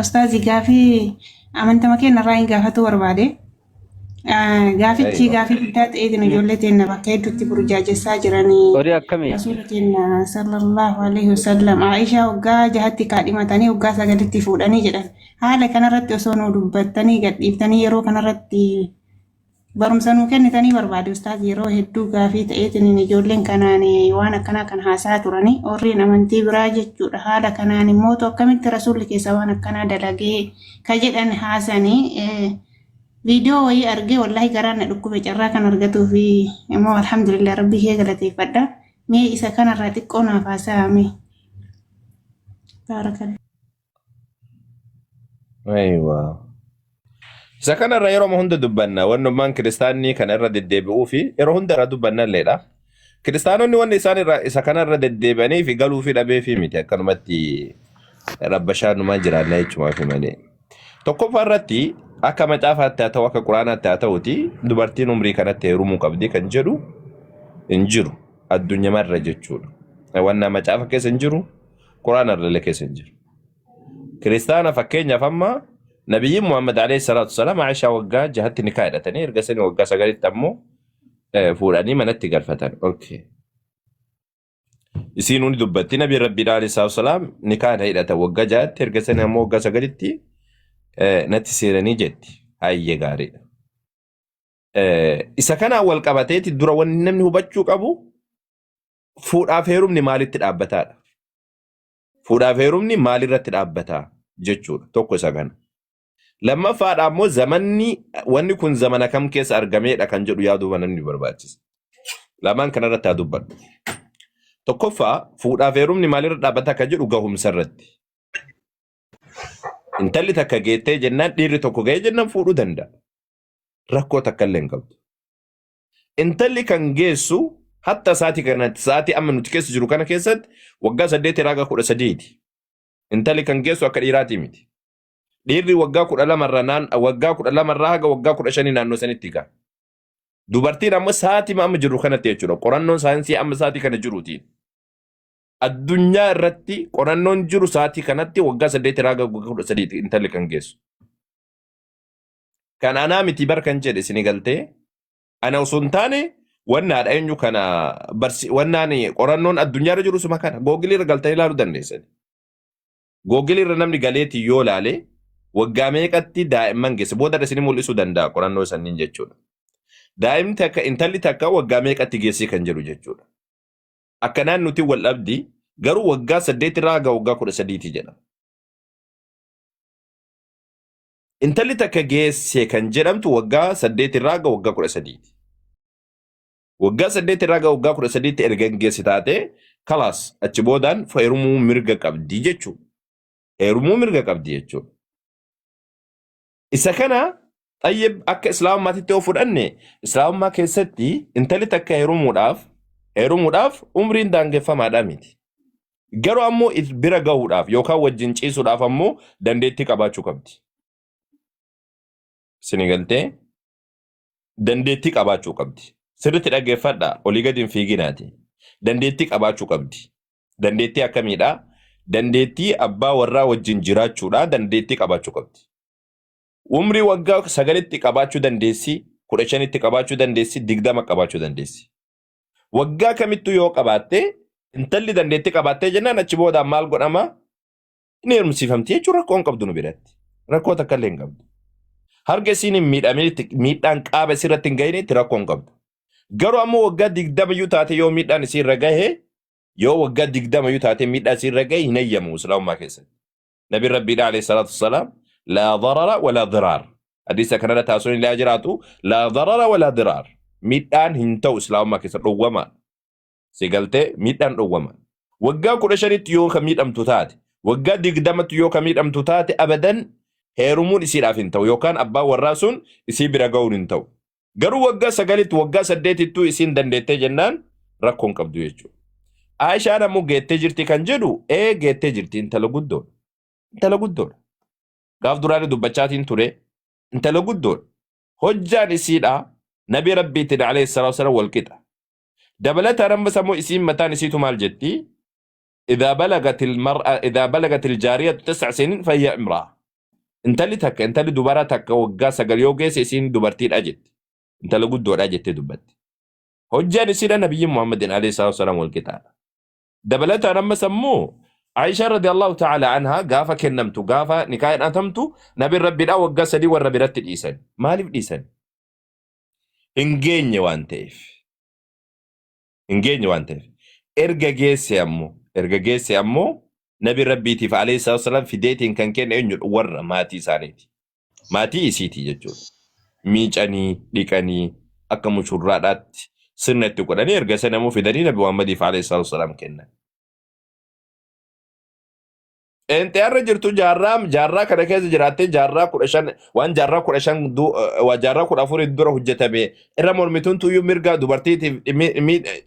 Ustaazi gaafii amantama keenya irraa hin gaafatuu barbaade. Gaafichi Aywa. gaafii guddaa ta'eetiin ijoollee teenna bakka hedduutti burjaajessaa jiranii. Horii akkamii? Rasuula keenya sallallahu alaihi wasallam Aishaa waggaa jahatti kaadhimatanii waggaa sagalitti fuudhanii jedhan. Haala kanarratti osoo nu dubbattanii gadhiiftanii yeroo kanarratti Barumsa nuu kennitanii barbaade ustaaz yeroo hedduu gaafii ta'eetiin ijoolleen kanaan waan akkanaa kan haasaa turanii warreen amantii biraa jechuudha haala kanaan immoo akkamitti rasuulli keessa waan akkanaa dalagee ka jedhan haasanii viidiyoo wayii argee wallaahi garaan na dhukkube carraa kan argatuu fi immoo alhamdulillah rabbii kee galateeffadha mee isa kanarraa xiqqoo naaf haasaa mee baarakalla. Aywa. Isa kanarra yeroo hunda dubbanna. Wannummaan kiristaanni kana irra deddeebi'uu fi yeroo hunda irra dubbanna illeedha. Kiristaanonni wanni isaan irra isa kanarra deddeebi'anii fi galuu fi dhabee fi miti akkanumatti rabbashaanumaan jiraanna jechumaa fi malee. Tokkoffaa irratti akka macaafaatti haa ta'u akka quraanaatti haa ta'uti dubartiin umrii kanatti heerumuu qabdi kan jedhu hin jiru addunyamarra jechuudha. Wanna macaafa keessa hin jiru quraana irra keessa hin jiru. Kiristaana fakkeenyaaf amma Nabiyyiin Muhammad alayhi salaatu wasalaam Aishaa waggaa jahatti nikaa hidhatanii erga sanii waggaa sagalitti ammoo fuudhanii manatti galfatan. Okay. Isiin hundi dubbatti Nabiin Rabbiin alayhi salaatu wasalaam nikaa na hidhatan waggaa jahatti erga sanii ammoo waggaa sagalitti natti seenanii jetti. Hayyee gaariidha. Isa kanaan wal qabateeti dura wanni namni hubachuu qabu fuudhaaf heerumni maalitti dhaabbataadha. Fuudhaaf heerumni maalirratti dhaabbata jechuudha. Tokko isa kana. Lammaffaadha ammoo zamanni wanni kun zamana kam keessa argameedha kan jedhu yaaduu namni barbaachisa. Lamaan kanarratti haa dubbadhu. Tokkoffaa fuudhaaf heerumni maalirra dhaabbata kan jedhu gahumsa irratti. Intalli takka geettee jennaan dhiirri tokko gahee jennaan fuudhuu danda'a. Rakkoo takka illee hin qabdu. Intalli kan geessu hatta sa'aatii kanatti sa'aatii amma nuti keessa jiru kana keessatti waggaa 8 irraa haga 13ti. Intalli kan geessu akka dhiiraatii miti. Dhiirri waggaa 12 irraa naan waggaa 12 irraa haga waggaa 15 naannoo sanitti gaha. Dubartiin amma sa'aatii amma jiru kanatti jechuudha. Qorannoon saayinsii amma sa'aatii kana jiruutiin. Addunyaa irratti qorannoon jiru sa'aatii kanatti waggaa 8 irraa haga waggaa 13ti intalli kan geessu. Kan anaa miti bar kan jedhe isinii galtee ana osoo hin taane wannaadha eenyu kana barsi wannaan qorannoon addunyaarra jiru suma kana googilii irra galtanii ilaaluu dandeessan. Googilii irra namni galeetii yoo ilaale waggaa meeqatti daa'imman geesse booda isinii mul'isuu danda'a qorannoo sanniin jechuudha. Daa'imni takka intalli takka waggaa meeqatti geessii kan jedhu jechuudha. Akkanaan nuti wal dhabdi garuu waggaa 8 irraa haga waggaa 13ti jedha. Intalli takka geesse kan jedhamtu waggaa 8 irraa haga waggaa 13ti. Waggaa 8 irraa haga waggaa 13tti erga hin geesse taate kalaas achi boodaan heerumuu mirga qabdi jechuudha. Heerumuu mirga qabdi jechuudha. Isa kana xayyib akka islaamummaatti yoo fudhanne islaamummaa keessatti intalli takka heerumuudhaaf heerumuudhaaf umriin daangeffamaadha miti. Garuu ammoo if bira gahuudhaaf yookaan wajjin ciisuudhaaf ammoo dandeettii qabaachuu qabdi. Isin galtee dandeettii qabaachuu qabdi. Sirriitti dhaggeeffadha olii gadi hin fiiginaati. Dandeettii qabaachuu qabdi. Dandeettii akkamiidha? Dandeettii abbaa warraa wajjin jiraachuudha dandeettii qabaachuu qabdi. Umrii waggaa sagalitti qabaachuu dandeessi, 15tti qabaachuu dandeessi, 20 qabaachuu dandeessi. Waggaa kamittuu yoo qabaatte intalli dandeettii qabaattee jennaan achi boodaan maal godhama? Ni heerumsiifamti jechuun rakkoo hin qabdu nu biratti. Rakkoo takka illee hin qabdu. Harga isiin hin miidhaminitti miidhaan qaama isii irratti hin gahinitti rakkoo hin qabdu. Garuu ammoo waggaa 20 iyyuu taate yoo miidhaan isii irra gahe yoo waggaa 20 iyyuu taate miidhaa isii irra gahe hin hayyamu islaamummaa keessatti. Nabiin Rabbiidha alayhi salaatu wassalaam laa darara walaa diraar. Hadiisa kanarra taasisuun illee jiraatu laa darara walaa diraar. Miidhaan hin ta'u islaamummaa keessa dhowwamaadha. Si galtee miidhaan dhowwama. Waggaa 15tti yoo ka miidhamtu taate, waggaa 20tti yoo ka miidhamtu taate abadan heerumuun isiidhaaf hin ta'u yookaan abbaan warraa sun isii bira ga'uun hin ta'u. Garuu waggaa sagalitti waggaa saddeetittuu isiin dandeettee jennaan rakkoo hin qabdu jechuudha. Aayishaan ammoo geettee jirti kan jedhu ee geettee jirti intala guddoodha. Intala guddoodha. Gaaf duraanii dubbachaatiin ture intala guddoodha. Hojjaan isiidha nabii rabbiitiin alayhi salaatu wasalaam wal qixa. Dabalataan ammas ammoo isiin mataan isiitu maal jetti? Idaa balagatil mar'a idaa balagatil jaariyatu tis'a sinin fayya imraa. Intalli takka intalli dubaraa takka waggaa 9 yoo geesse isiin dubartiidha jetti. Intala guddoodha jettee dubbatti. Hojjaan isiidha nabiyyi Muhammadin alayhi salaatu wasalaam wal qixaadha. Dabalataan ammas ammoo Aishaa radiyallahu ta'ala anhaa gaafa kennamtu gaafa nikaa hidhatamtu nabiin rabbiidhaa waggaa 3 warra biratti dhiisan. Maaliif dhiisan? Hin geenye waan ta'eef. Hin geenye waan ta'eef. Erga geesse ammoo erga geesse ammoo nabi rabbiitiif alayhi salaatu wasalaam fideetiin kan kenne eenyudha? Warra maatii isaaniiti. Maatii isiiti jechuudha. Miicanii, dhiqanii, akka mushurraadhaatti sirna itti godhanii erga sana immoo fidanii Nabi Muhammadiif alayhi salaatu wasalaam kennan. Pheenxee har'a jirtu jaarraa jaarraa kana keessa jiraattee jaarraa 15 waan jaarraa 15 waa jaarraa 14 dura hojjetame irra mormituun tuyyuu mirga dubartiitiif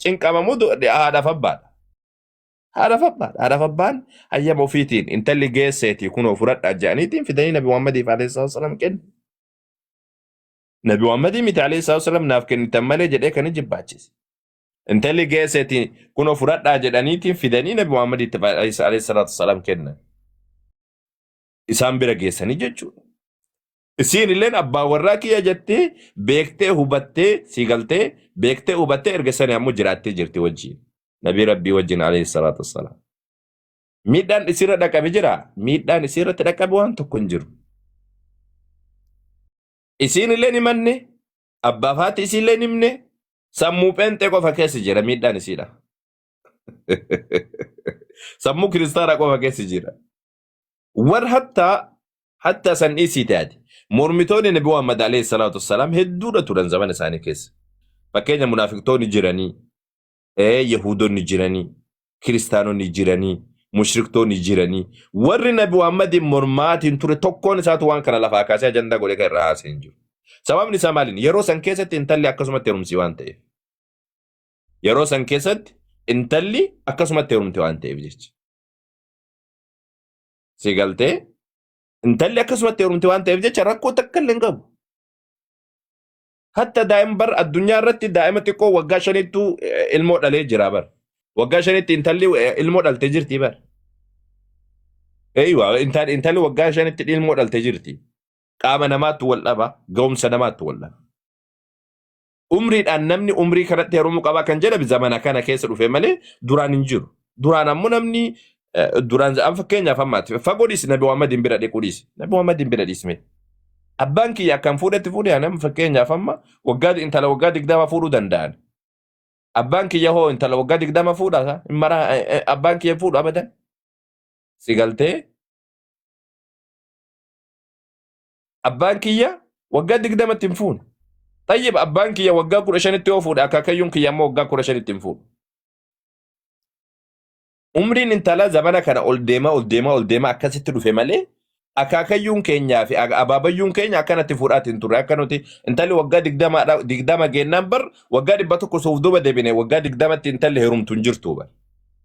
cinqamamu haadhaaf abbaadha. Haadhaaf abbaadha. Haadhaaf abbaan hayyama ofiitiin intalli geesseeti kunoo fudhadhaa jedhaniitiin fidanii Nabi Muhammadiif alayhi salaatu wasalaam kennu. Nabi Muhammadii miti alayhi salaatu wasalaam naaf kennitan malee jedhee kan jibbaachise. Intalli geesseeti kunoo fudhadhaa jedhaniitiin fidanii Nabi Muhammaditti alayhi salaatu wasalaam kennan. Isaan bira geessanii jechuudha. Isiin illeen abbaa warraa kiyya jettee beektee hubattee sii galtee beektee hubattee erga sanii ammoo jiraattee jirti wajjin. Nabii Rabbii wajjin alayhi salaatu wassalaam. Miidhaan isiirra dhaqabe jira? Miidhaan isiirratti dhaqabe waan tokko hin jiru. Isiin illee ni manne, abbaaf haati isiillee ni himne, sammuu pheenxee qofa keessa jira miidhaan isiidha. Sammuu kiristaanaa qofa keessa jira. War hattaa hattaa san dhiisii taate. Mormitoonni Nabi Muhammad alayhi salaatu wassalaam hedduudha turan zamana isaanii keessa. Fakkeenya munaafiqtoonni jiranii, Yahuudonni jiranii, kiristaanonni jiranii, mushriktoonni jiranii, warri Nabi Muhammadiin mormaatiin ture tokkoon isaatu waan kana lafaa kaasee ajandaa godhee kan irraa haasee hin jiru. Sababni isaa maaliin? Yeroo san keessatti intalli akkasumatti heerumsi waan ta'eef. Yeroo san keessatti intalli akkasumatti heerumte waan ta'eef jecha. Si galtee? Intalli akkasumatti heerumte waan ta'eef jecha rakkoo takka illee hin qabu. Hatta daa'ima bar addunyaa irratti daa'ima xiqqoo waggaa 5ttuu ilmoo dhalee jira bar. Waggaa 5tti intalli ilmoo dhalte jirti bar. Eeywa intalli waggaa 5tti ilmoo dhalte jirti. Qaama namaattu wal dhaba, ga'umsa namaattu wal dhaba. Umriidhaan namni umrii kanatti heerumuu qaba kan jedhame zamana kana keessa dhufe malee duraan hin jiru. Duraan ammoo namni duraan an fakkeenyaaf ammaatti fagoo dhiisi Nabi Muhammadiin bira dhiquu dhiisi. Nabi Muhammadiin bira dhiisme. Abbaan kiyya akkam fuudhetti fuudhe ani amma fakkeenyaaf amma waggaa intala waggaa 20 fuudhuu danda'an. Abbaan kiyya hoo intala waggaa 20 fuudha hin mara abbaan kiyya fuudhu abadan. Si galtee abbaan kiyya waggaa 20tti hin fuune. Tayyib abbaan kiyya waggaa 15tti yoo fuudhe akaakayyuun kiyya ammoo waggaa 15tti hin fuudhu. Umriin intalaa zamana kana ol deemaa ol deemaa ol deemaa akkasitti dhufe malee akaakayyuun keenyaa fi abaabayyuun keenya akkanatti fuudhaati hin turre. Akka nuti intalli waggaa 20 geennaan bar waggaa 100 suuf duuba deebine waggaa 20tti intalli heerumtu hin jirtu bar.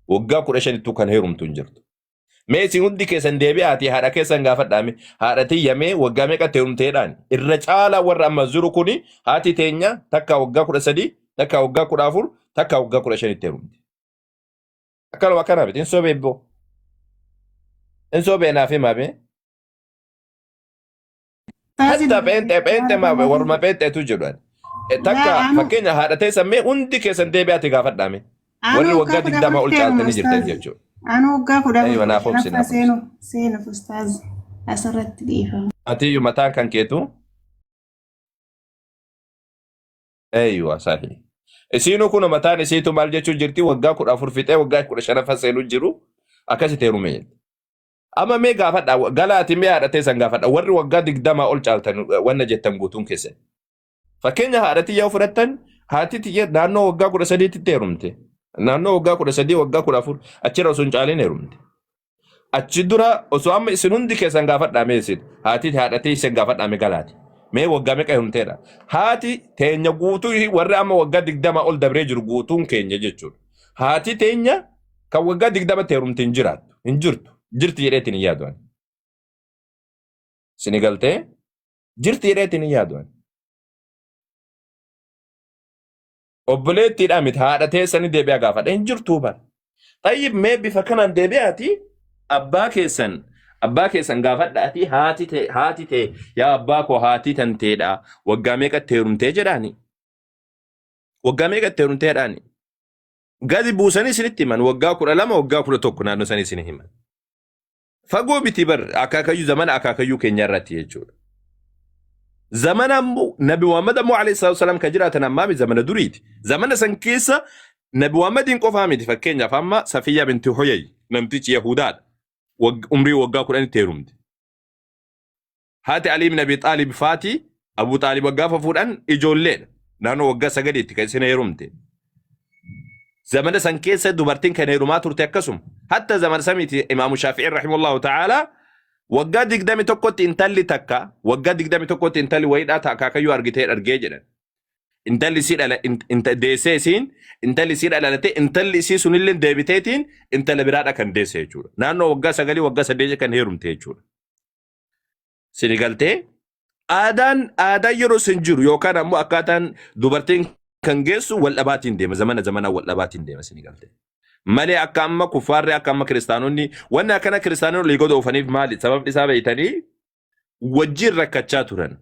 Waggaa 15ttuu kan heerumtu hin jirtu. Mee isin hundi keessan deebi'aatii haadha keessan gaafadhaa mee haadha tiyya mee waggaa meeqatti heerumteedhaan irra caalaa warra amma jiru kuni haati teenya takka waggaa 13 takka waggaa 14 takka waggaa 15tti heerumte. Akkanuma akkana miti hin sobee ibboo. Hin sobee naaf himaa mee. Hatta pheenxee pheenxee maa warruma pheenxeetu jedhu ani. Takka fakkeenya haadha teessan mee hundi keessan deebi'aati gaafadhaa mee. Warri waggaa 20 ol caaltanii jirtan jechuudha. Anu waggaa 14 Aywa naaf obsi shanaffaa naaf obsi. seenu seenuuf ustaaz asirratti dhiifama. Atiyyuu mataan kan keetu Eeywa sahi. Isiinuu kun mataan isiitu maal jechuu jirti waggaa 14 fixee waggaa 15ffaa seenuu jiru akkasitti heerume jetti. Amma mee gaafadha galaati mee haadha teessan gaafadha warri waggaa 20 ol caaltan wanna jettan guutuun keessan. Fakkeenya haadha tiyya yoo fudhattan haati tiyya naannoo waggaa 13tti heerumte. Naannoo waggaa 13 waggaa 14 achirra osoo hin caalin heerumte. Achi dura osoo amma isin hundi keessan gaafadhaa mee isin haati haadha teessan gaafadhaa mee galaati. Mee waggaa meeqa heerumteedha? Haati teenya guutuu warri amma waggaa 20 ol dabree jiru guutuun keenya jechuudha. Haati teenya kan waggaa 20tti heerumte hin jiraattu hin jirtu jirti jedheetiin hin yaadu ani. Isini galtee jirti jedheetiin hin yaadu ani. Obboleettiidhaa miti haadha teessanii deebi'aa gaafadha hin jirtuu bara. Xayyib mee bifa kanaan deebi'aati abbaa keessan Abbaa keessan gaafadhaatii haati tee haati tee yaa abbaa koo haatii tanteedha waggaa meeqatti heerumtee jedhaani. Waggaa meeqatti heerumtee jedhaani. Gadi buusanii isinitti himan waggaa 12 waggaa 11 naannoo sanii isin himan. Fagoo miti bar akaakayyuu zamana akaakayyuu keenya irratti jechuudha. Zamana ammoo Nabi Muhammad ammoo alayhi salaatu wasalaam kan jiraatan ammaa miti zamana duriiti. Zamana san keessa Nabi Muhammadiin qofaa miti fakkeenyaaf amma Safiyyaa binti Huyay namtichi Yahudaadha. Umrii waggaa 10tti heerumte. Haati Alii ibn Abi Xaalib faati Abu Xaalib gaafa fuudhan ijoolleedha. Naannoo waggaa 9tti kan isin heerumte. Zamana san keessa dubartiin kan heerumaa turte akkasuma. Hatta zamana samiiti Imaamu Shaafi'iin rahimahullahu ta'ala waggaa 21tti intalli takka waggaa 21tti intalli wayiidhaa ta akaakayyuu argitee argee jedhan. Intalli isii dhala deessee isiin intalli isii dhalatee intalli isii sunillee deebiteetiin intala biraadha kan deesse jechuudha. Naannoo waggaa 9 waggaa 8 kan heerumte jechuudha. Sini galtee aadaan aadaan yeroo sin jiru yookaan ammoo akkaataan dubartiin kan geessu wal dhabaatiin deema zamana zamanaan wal dhabaatiin deema sini galtee. Malee akka amma kuffaarri akka amma kiristaanonni wanni akkana kiristaanonni olii gad oofaniif maali sababni isaa beeytanii wajjin rakkachaa turan.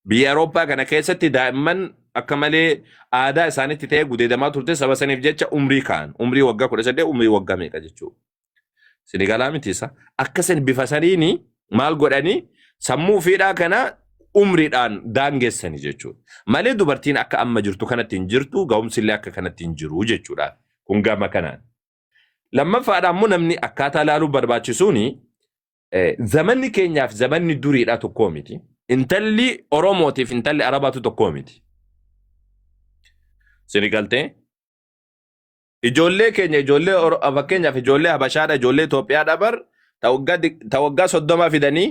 Biyya Awurooppaa kana keessatti daa'imman akka malee aadaa isaanitti ta'ee gudeedamaa turte saba saniif jecha umrii ka'an. Umrii waggaa 18 umrii waggaa meeqa jechuudha. Sini galaa miti isa. Akka san bifa saniini maal godhanii sammuu ofiidhaa kana umriidhaan daangessani jechuudha. Malee dubartiin akka amma jirtu kanatti hin jirtu ga'umsi illee akka kanatti hin jiru jechuudha. Kun gama kanaan. Lammaffaadha ammoo namni akkaataa ilaaluu barbaachisuuni zamanni keenyaaf zamanni duriidhaa tokkoo miti. Intalli Oromootiif intalli Arabaatu tokkoo miti. Sini galtee? Ijoollee keenya ijoollee fakkeenyaaf ijoollee Habashaadha ijoollee Itoophiyaadha bar ta waggaa ta waggaa 30 fidanii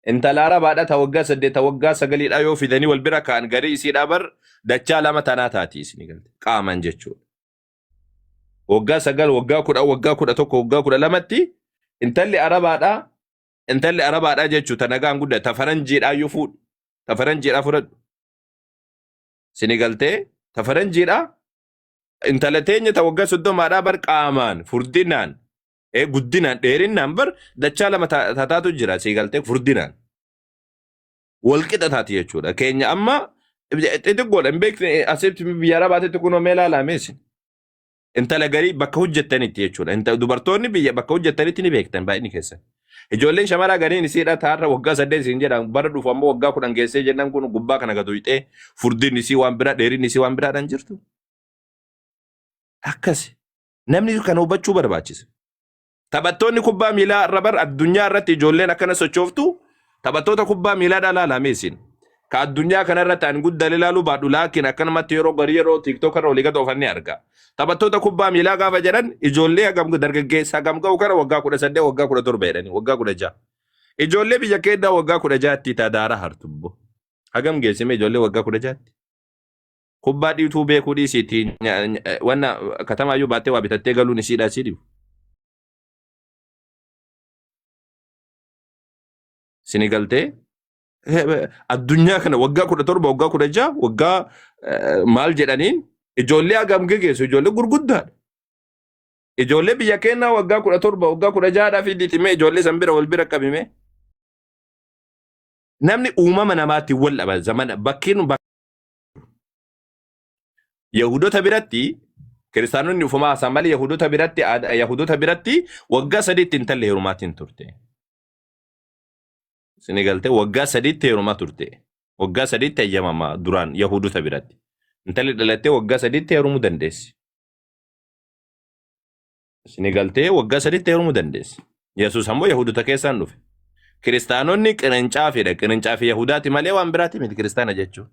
intala Arabaadha ta waggaa 8 ta waggaa 9dha yoo fidanii wal bira ka'an garii isiidha bar dachaa lama tanaa taati isini galte qaaman jechuudha. Waggaa 9 waggaa 10 waggaa 11 waggaa 12tti intalli Arabaadha intalli Arabaadha jechuu ta nagaan guddaa ta faranjiidhaa yoo fuudhu ta faranjiidhaa fudhadhu. Sini galtee ta faranjiidhaa intala teenya ta waggaa 30dhaa bar qaamaan furdinaan guddinaan dheerinnaan bar dachaa lama tataatu jira sii galtee furdinaan walqixa taati jechuudha. Keenya amma xixiqqoodha hin beekne asitti biyya arabaatitti kunoo mee ilaalaa meesi. Intala garii bakka hojjettanitti jechuudha. Dubartoonni biyya bakka hojjettanitti ni beektan baay'inni keessan. Ijoolleen shamaraa gariin isiidha taarra waggaa 8 isin jedhan bara dhufu ammoo waggaa 10 geessee jennaan kun gubbaa kana gad huyxee furdinni isii waan biraa dheerinni isii waan biraadhaan jirtu. Akkasi. Namni kana hubachuu barbaachisa. Taphattoonni kubbaa miilaa irra bar addunyaa irratti ijoolleen akkana sochooftu taphattoota kubbaa miilaa dha ilaalaa isin. Ka addunyaa kana irratti ani guddaa ilaaluu baadhu laakiin akkanumatti yeroo garii yeroo TikTok irra olii gad oofan ni arga. Taphattoota kubbaa miilaa gaafa jedhan ijoollee hagam dargaggeessa hagam ga'u kana waggaa 18 waggaa 17 jedhanii waggaa 16. Ijoollee biyya keenyaa waggaa 16tti tadaara hartubbo. Hagam geessime ijoollee waggaa 16tti? Kubbaa dhiituu beekuu dhiisiitti wanna katamaayyuu baattee waa bitattee galuun isiidhaa sii dhibu. Sini galtee addunyaa kana waggaa 17 waggaa 16 waggaa maal jedhaniin ijoollee hagam gegeessu ijoollee gurguddaadha. Ijoollee biyya keenyaa waggaa 17 waggaa 16dhaa fi diitimee ijoollee san bira wal bira qabime. Namni uumama namaatti wal dhaba zamana bakkiin Yahudota biratti kiristaanonni ufumaa haasa'an malee Yahudota biratti Yahudota biratti waggaa 3tti intalli heerumaatiin turte. Isin galtee waggaa 3tti heerumaa turte. Waggaa 3tti eeyyamama duraan Yahudota biratti. Intalli dhalattee waggaa 3tti heerumuu dandeessi. Isin galtee waggaa 3tti heerumuu dandeessi. Yesuus ammoo Yahudota keessaan dhufe. Kiristaanonni qirincaafiidha. Qirincaafi Yahudaati malee waan biraati miti kiristaana jechuun.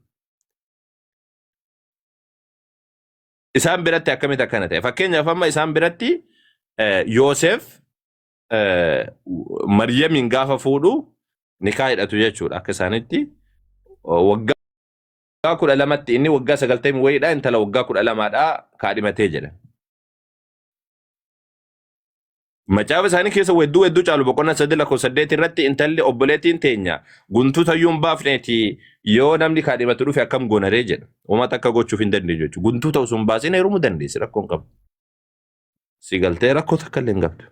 Isaan biratti akkamitti akkana ta'e? Fakkeenyaaf amma isaan biratti Yoosef Maryamiin gaafa fuudhu nikaa hidhatu jechuudha akka isaanitti waggaa 12tti inni waggaa 90 wayiidha intala waggaa 12dha kaadhimatee jedha. Macaafa isaanii keessa weedduu weedduu caalu boqonnaa 3 lakkoofsa 8 irratti intalli obboleettiin teenya guntuu tayyuu hin baafneeti yoo namni kaadhimatu dhufe akkam goonaree jedha. Uummata akka gochuuf hin dandeenyu jechuudha. Guntuu ta'u sun baasin heerumuu dandeessi rakkoo hin qabu. Si galtee rakkoo takka illee hin qabdu.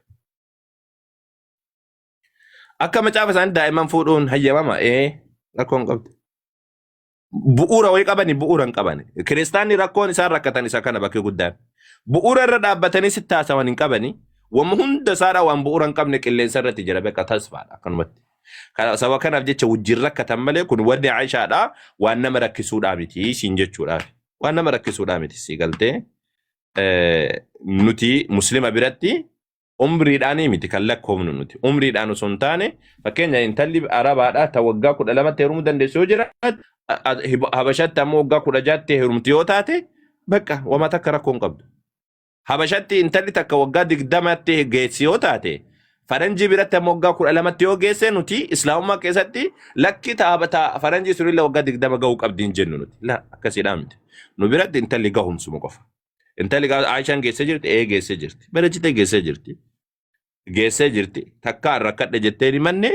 Akka macaafa isaanii daa'imman fuudhuun hayyamama. Ee rakkoo hin qabdu. Bu'uura wayii qabani bu'uura hin qabani. Kiristaanni rakkoon isaan rakkatan isa kana bakki guddaan. Bu'uura irra dhaabbatanii sitti haasawan hin qabani. Wamma hunda isaadhaa waan bu'uura hin qabne qilleensa irratti jira beekaa tasfaadha akkanumatti. Kana sababa kanaaf jecha wajjin rakkatan malee kun wanni Aishaadhaa waan nama rakkisuudhaa miti siin jechuudhaaf. Waan nama rakkisuudhaa miti sii galtee. Nuti muslima biratti umriidhaanii miti kan lakkoofnu nuti. Umriidhaan osoo hin taane fakkeenya intalli Arabaadhaa ta waggaa 12tti heerumuu dandeessu yoo jiraate Habashatti ammoo waggaa 16tti heerumti yoo taate bakka wama takka rakkoo hin qabdu. Habashatti intalli takka waggaa 20tti geessi yoo taate faranjii biratti ammoo waggaa 12tti yoo geesse nuti islaamummaa keessatti lakki ta faranjii sunillee waggaa 20 gahuu qabdi hin jennu nuti. La akkasiidhaa miti. Nu biratti intalli gahumsuma qofa. Intalli gaafa Aishaan geessee jirti, ee geessee jirti. Bareechitee geessee jirti. Geessee jirti. Takkaan rakkadhe jettee hin himanne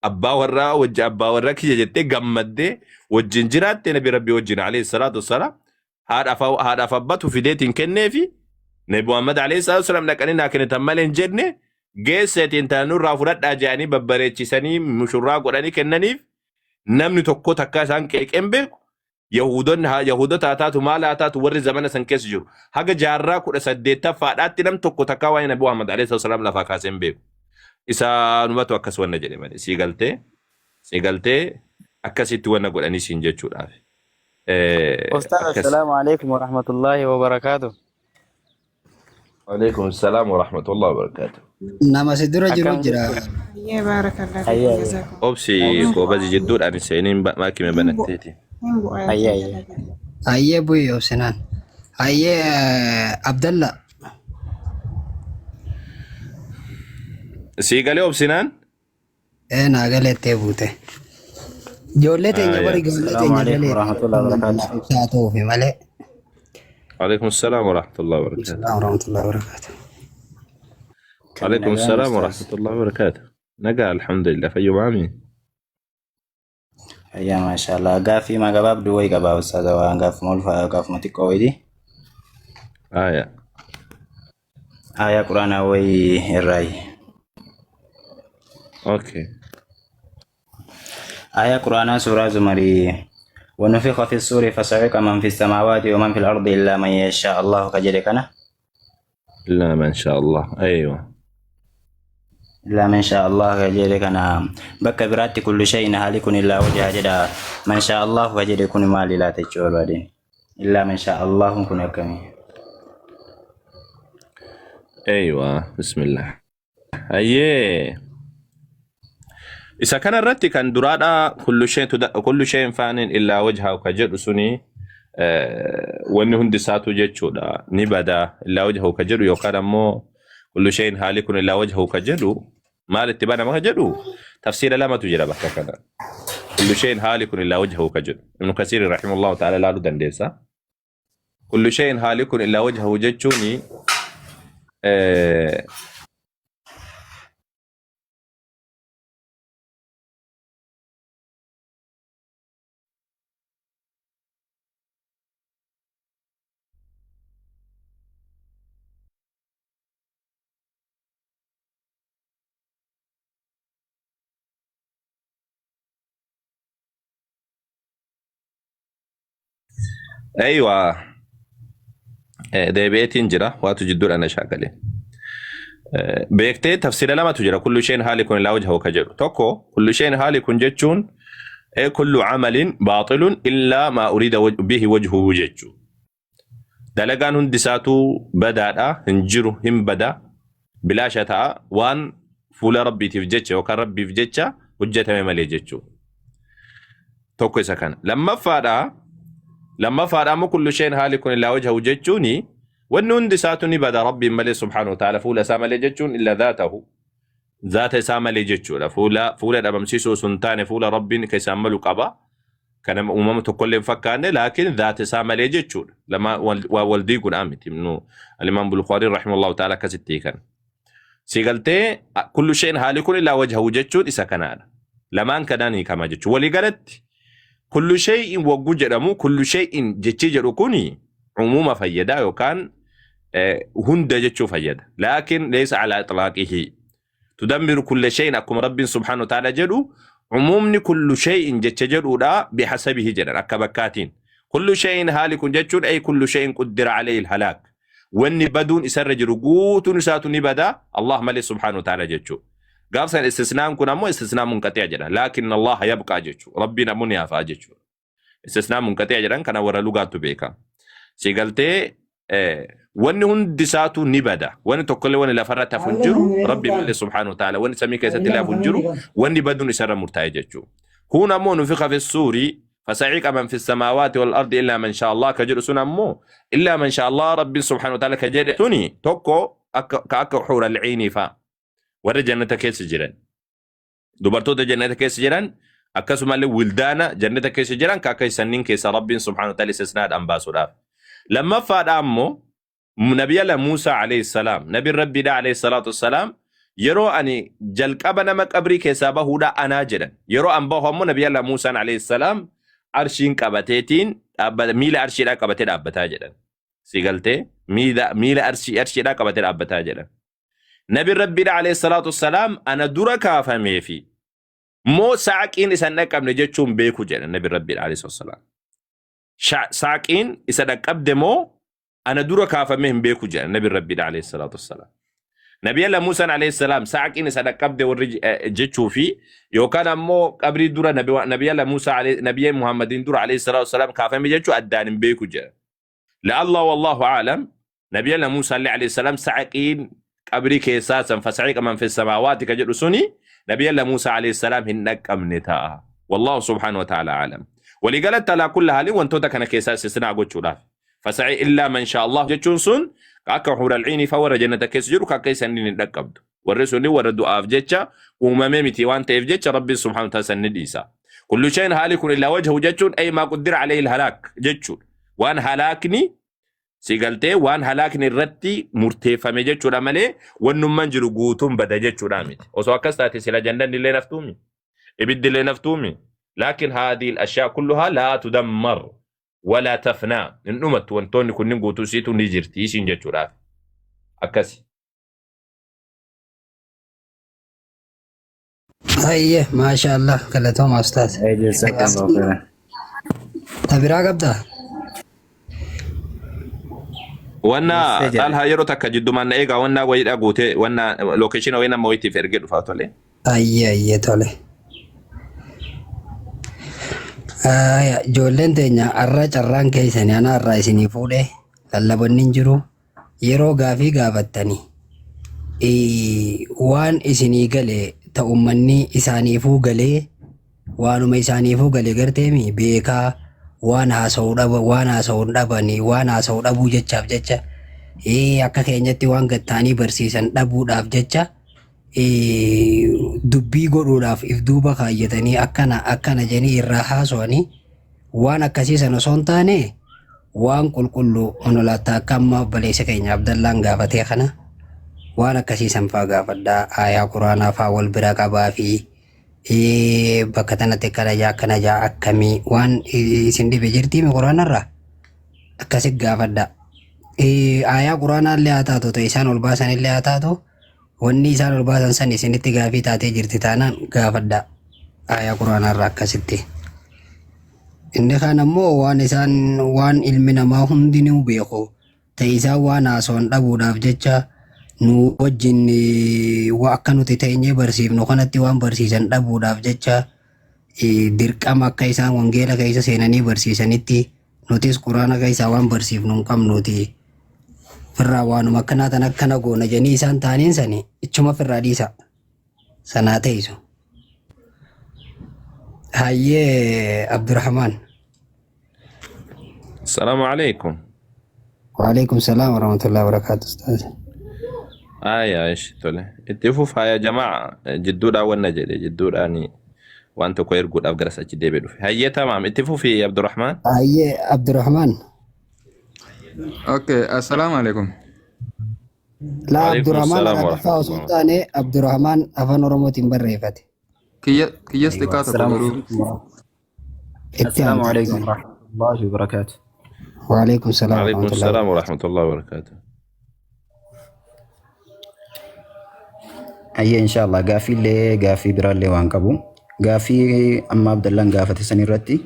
abbaa warraa wajji abbaa warraa kiyya jettee gammaddee wajjin jiraatte nabi rabbii wajjin alayhi salaatu wassalaam haadhaaf haadhaaf abbatu fideetiin kenneefi nabi Muhammad alayhi salaatu wassalaam dhaqanii naa kennitan malee hin jenne geesseetiin tana nurraa fudhadhaa jedhanii babbareechisanii mushurraa godhanii kennaniif namni tokko takkaa isaan qeeqeen beeku Yahuudonni haa Yahuudota haa taatu maal haa taatu warri zamana san keessa jiru haga jaarraa 18ffaadhaatti nam tokko takkaa waa'ee Nabi Muhammad alayhi salaam lafaa kaasee hin beeku. Isaanumatu akkas wanna jedhe malee sii galtee sii galtee akkasitti wanna godhanii siin jechuudhaaf. Ustaaz Akkas. assalaamu alaikum warahmatullaahi wabarakaatu. Alaikum salaam wa rahmatullahi wa barakatuh. Nama si dura jiru Akkam jira. jirtu? Ayyee baarakallah fiikum Hayya hayya. jazaakum. Obsi koobazi jidduudhaan seeniin maakime Hin bu'a. banatteeti. Hin bu'a Hayya yookiin hayya. dalagaa. Hayyee bu'i obsinaan. Hayyee Abdalla. Sii galee obsinaan? Ee naa galeettee buute. Ijoollee teenya bari ijoollee Assalaamu teenya alaikum galee warahmatullahi wabarakatuh. ibsaa ta'uufi malee. Alaikum salaam wa rahmatullahi wa barakatuh. Salaam warahmatullahi wabarakatuh. Kan Alaikum nagaan salaam wa ustaaz. rahmatullahi wa barakatuh. Nagaa alhamdulillah fayyumaami. Hayya maashaallah. Gaaffii maa gabaabduu wayii qabaa ustaaz waan gaafuma ulfaa gaafuma xiqqoo wayiiti. Aya. Aayaa quraanaa wayii irraayi. Okay. Aayaa quraanaa suuraa zumarii. ونفخ في الصور فصعق من في السماوات ومن في الأرض إلا من يشاء الله كجل كان Illaa man shaa Allah. Aywa. Illaa man shaa Allah ka jedhe kana bakka biraatti kullu shay'in haalikun illaa wajha jedha. Man shaa Allah ka jedhe kun maali laata jechuu barbaadeen. Illaa man shaa Allah kun akkamii? Aywa. Bismillah. Hayyee. Isa kana irratti kan duraadha kullu shay'in faanin illaa wajhahu ka jedhu suni wanni hundi isaatu jechuudha ni bada illaa wajhahu ka jedhu yookaan ammoo kullu shay'in haalikun illaa wajhahu ka jedhu maal itti banama ka jedhu tafsiira lamatu jira bakka kana. Kullu shay'in haalikun illaa wajhahu ka jedhu Ibnu Kasiir rahimahullahu ta'ala ilaaluu dandeessa. Kullu shay'in haalikun illaa wajhahu jechuuni Aywa deebi'eetiin jira waatu jidduudha na shaakale. Beektee tafsiira lamatu jira kullu shay'in haalikun illaa wajhahu ka jedhu tokko kullu shay'in haalikun jechuun kullu amalin baaxilun illaa maa uriida bihi wajhuhu jechuu. Dalagaan hundi isaatuu badaadha hin jiru hin bada bilaasha ta'a waan fuula rabbiitiif jecha yookaan rabbiif jecha hojjetame malee jechuu. Tokko isa kana. Lammaffaadha lammaffaadha ammoo kullu shay'in haalikun illaa wajhahu jechuuni wanni hundi isaatu ni bada rabbiin malee subhaanahu wa ta'ala fuula isaa malee jechuun illa dhaatahu zaata isaa malee jechuudha. Fuula fuula dhabamsiisuu osoo hin taane fuula rabbiin ka isaan malu qaba. Kan nama uumama tokkollee hin fakkaanne laakiin zaata isaa malee jechuudha. Lama waa wal diiguudhaa miti. Ibnu Alimaam Bukhaariin rahimahullahu ta'ala akkasitti hiikan. Si galtee kullu shay'in haalikun illaa wajhahu jechuun isa kanaadha. Lamaan kanaan hiikama jechuudha. Walii galatti kullu shay'in wagguu jedhamu kullu shay'in jechii jedhu kuni umuuma fayyada yookaan hunda jechuu fayyada. Laakiin leessa alaa itlaaqihi. Tudammiru kulla shay'in akkuma Rabbiin subhaanahu wa ta'ala jedhu umuumni kullu shay'in jecha jedhuudha bihasabihi jedhan akka bakkaatiin. Kullu shay'in haalikun jechuun ay kullu shay'in quddira alayhi halaak. Wanni baduun isarra jiru guutuun isaatu ni bada Allah malee subhaanahu wa ta'ala jechuudha. Gaaf san istisnaan kun ammoo istisnaa munqaxi'a jedha. Laakin Allah yabqaa jechuudha. Rabbiin ammoo ni hafaa jechuudha. Istisnaa munqaxi'a jedhan kana warra lugaattu beeka. Si galtee wanni hundi isaatu ni bada. Wanni tokkollee wanni lafarratti hafu hin jiru. Rabbi malee subhaanahu wa ta'ala wanni samii keessatti illee hafu hin jiru. Wanni baduun isarra murtaa'e jechuudha. Kun ammoo nufiqa fi suurii fasa'iqa man fi samaawaati wal ardi illaa man shaa Allah ka jedhu sun ammoo illaa man shaa Allah Rabbiin subhaanahu wa ta'ala ka jedhe suni tokko akka ka akka xuural ciinii fa'a warra jannata keessa jiran. Dubartoota jannata keessa jiran akkasumallee wildaana jannata keessa jiran ka akka sanniin keessa Rabbiin subhaanahu wa ta'ala istisnaadhaan baasuudhaaf. Lammaffaadha ammoo nabiyala Muusaa alayhi salaam nabiin Rabbiidha alayhi salaatu wassalaam yeroo ani jalqaba nama qabrii keessaa bahuudha anaa jedhan. Yeroo an bahu ammoo nabiyala Muusaan alayhi salaam arshiin qabateetiin dhaabbata miila arshiidhaa qabatee dhaabbataa jedhan. Si galtee miila arshiidhaa qabatee dhaabbataa jedhan. Nabi Rabbiidha alayhi salaatu wassalaam ana dura kaafamee fi moo saaqiin isa hin dhaqqabne jechuun beeku jedha Nabi Rabbiidha alayhi salaatu wassalaam. Saaqiin isa dhaqqabde moo ana dura kaafamee hin beeku jedha Nabi Rabbiidha alayhi salaatu wassalaam. Nabi Allah Muusaan alayhi salaam saaqiin isa dhaqqabde warri jechuu fi yookaan ammoo qabrii dura Nabi Allah Muusaa Nabi Muhammadiin dura alayhi salaatu wassalaam kaafame jechuu addaan hin beeku jedha. La'alla wallahu a'lam Nabiyalla Muusaa illee alayhi salaam sa'iqiin qabrii keessaa san fasa'iqa man fi samaawaati ka jedhu suni Nabiyalla Muusaa alayhi salaam hin dhaqqabne ta'a. Wallahu subhaanahu wa ta'ala a'lam. Waliigalatti alaa kulli haalin wantoota kana keessaa istisnaa gochuudhaaf. Fasa'i illaa man shaa Allah jechuun sun akka huural ciinii fa warra jannata keessa jiru akka isaan hin dhaqqabdu. Warri sunni warra du'aaf jecha uumamee miti waan ta'eef jecha Rabbiin subhaanahu wa ta'ala san ni dhiisa. Kullu shay'in haalikun illaa wajhahu jechuun ay maa quddira alayhi halaak jechuudha. Waan halaakni si galtee waan halaakni irratti murteeffame jechuudha malee wannummaan jiru guutuun bada jechuudha miti. Osoo akkas taate sila jannanni illee naftuumi. Ibiddi illee naftuumi. Laakiin haadhiil ashyaa kulluhaa laa tudammar walaa tafnaa hin dhumattu wantoonni kunniin guutuu isiitu ni jirti isiin jechuudhaaf. Akkasi. Hayyee maashaallah galatooma ustaaz. Jazakallahu khairan. Ta biraa qabdaa? Wanna Dursee jedhe. Xalhaa yeroo takka jiddumaan na eegaa wanna wayiidha guutee wanna lookeeshina wayii nama wayitiif ergee dhufaa tole. Hayyee hayyee tole. Aya, Ijoolleen teenya har'a carraan keessanii ana har'aa isinii fuudhee lallabanni hin jiru. Yeroo gaafii gaafattani waan isinii gale ta ummanni isaaniifuu galee waanuma isaaniifuu gale garteemi beekaa waan haasa'u dhaba waan haasa'u hin dhabani waan haasa'u dhabuu jechaaf jecha akka keenyatti waan gattaanii barsiisan dhabuudhaaf jecha dubbii godhuudhaaf if duuba kaayyatanii akkana akkana jedhanii irraa haasa'anii waan akkasii sana osoo hin taane waan qulqulluu onolaatta akka amma obboleessa keenya Abdallaan gaafatee kana waan akkasii san faa gaafadhaa aayaa quraanaa faa wal bira qabaa fi bakka tanatti akkana jaa akkana jaa akkamii waan isin dhibe jirtiimi quraanarraa akkasi gaafadhaa. Aayaa quraanaa illee haa taatu ta'e isaan ol baasan illee haa taatu wanni isaan ol baasan san isinitti gaafii taatee jirti taanaan gaafadhaa. Aayaa quraanaa irraa akkasitti. Inni kaan ammoo waan isaan waan ilmi namaa hundinuu beeku ta'e isaan waan haasawan dhabuudhaaf jecha nu wajjin waa akka nuti teenyee barsiifnu kanatti waan barsiisan dhabuudhaaf jecha dirqama akka isaan wangeela keessa seenanii barsiisanitti nutis quraana keessaa waan barsiifnu hin qabnuuti. Firraa waanuma akkanaa tan akkana goona jedhanii isaan taaniin sani ichuma firraa dhiisa. Sanaa teessu. Hayyee Abdurrahman. Salaamu alaikum. Waalaikum salaam warahmatullahi wabarakatuh. Ustaaz. Aya ishi tole. Itti fufa ya jamaa jidduudhaan wanna jedhe jidduudhaan waan tokko erguudhaaf garas achi deebi'ee dhufe. Hayyee tamaam itti fufi Abdurrahman. Hayyee Abdurrahman. Okay, assalamu alaikum. Laa Waalaikum Abdurrahman salaam Arabiffaa osoo hin warahmatullahi. taane Abdurrahman afaan Oromootiin barreeffate. Kiyya kiyyas Aywa. xiqqaa tokko Assalamu garuu alaikum. Itti Assalamu aanti. alaikum warahmatullahi wabarakatuh. Waalaikum salaam Waalaikum warahmatullahi salaam wabarakatuh. warahmatullahi wabarakatuh. Hayyee inshallah gaaffiillee gaaffii biraallee waan qabu. Gaaffii amma Abdallaan gaafate san irratti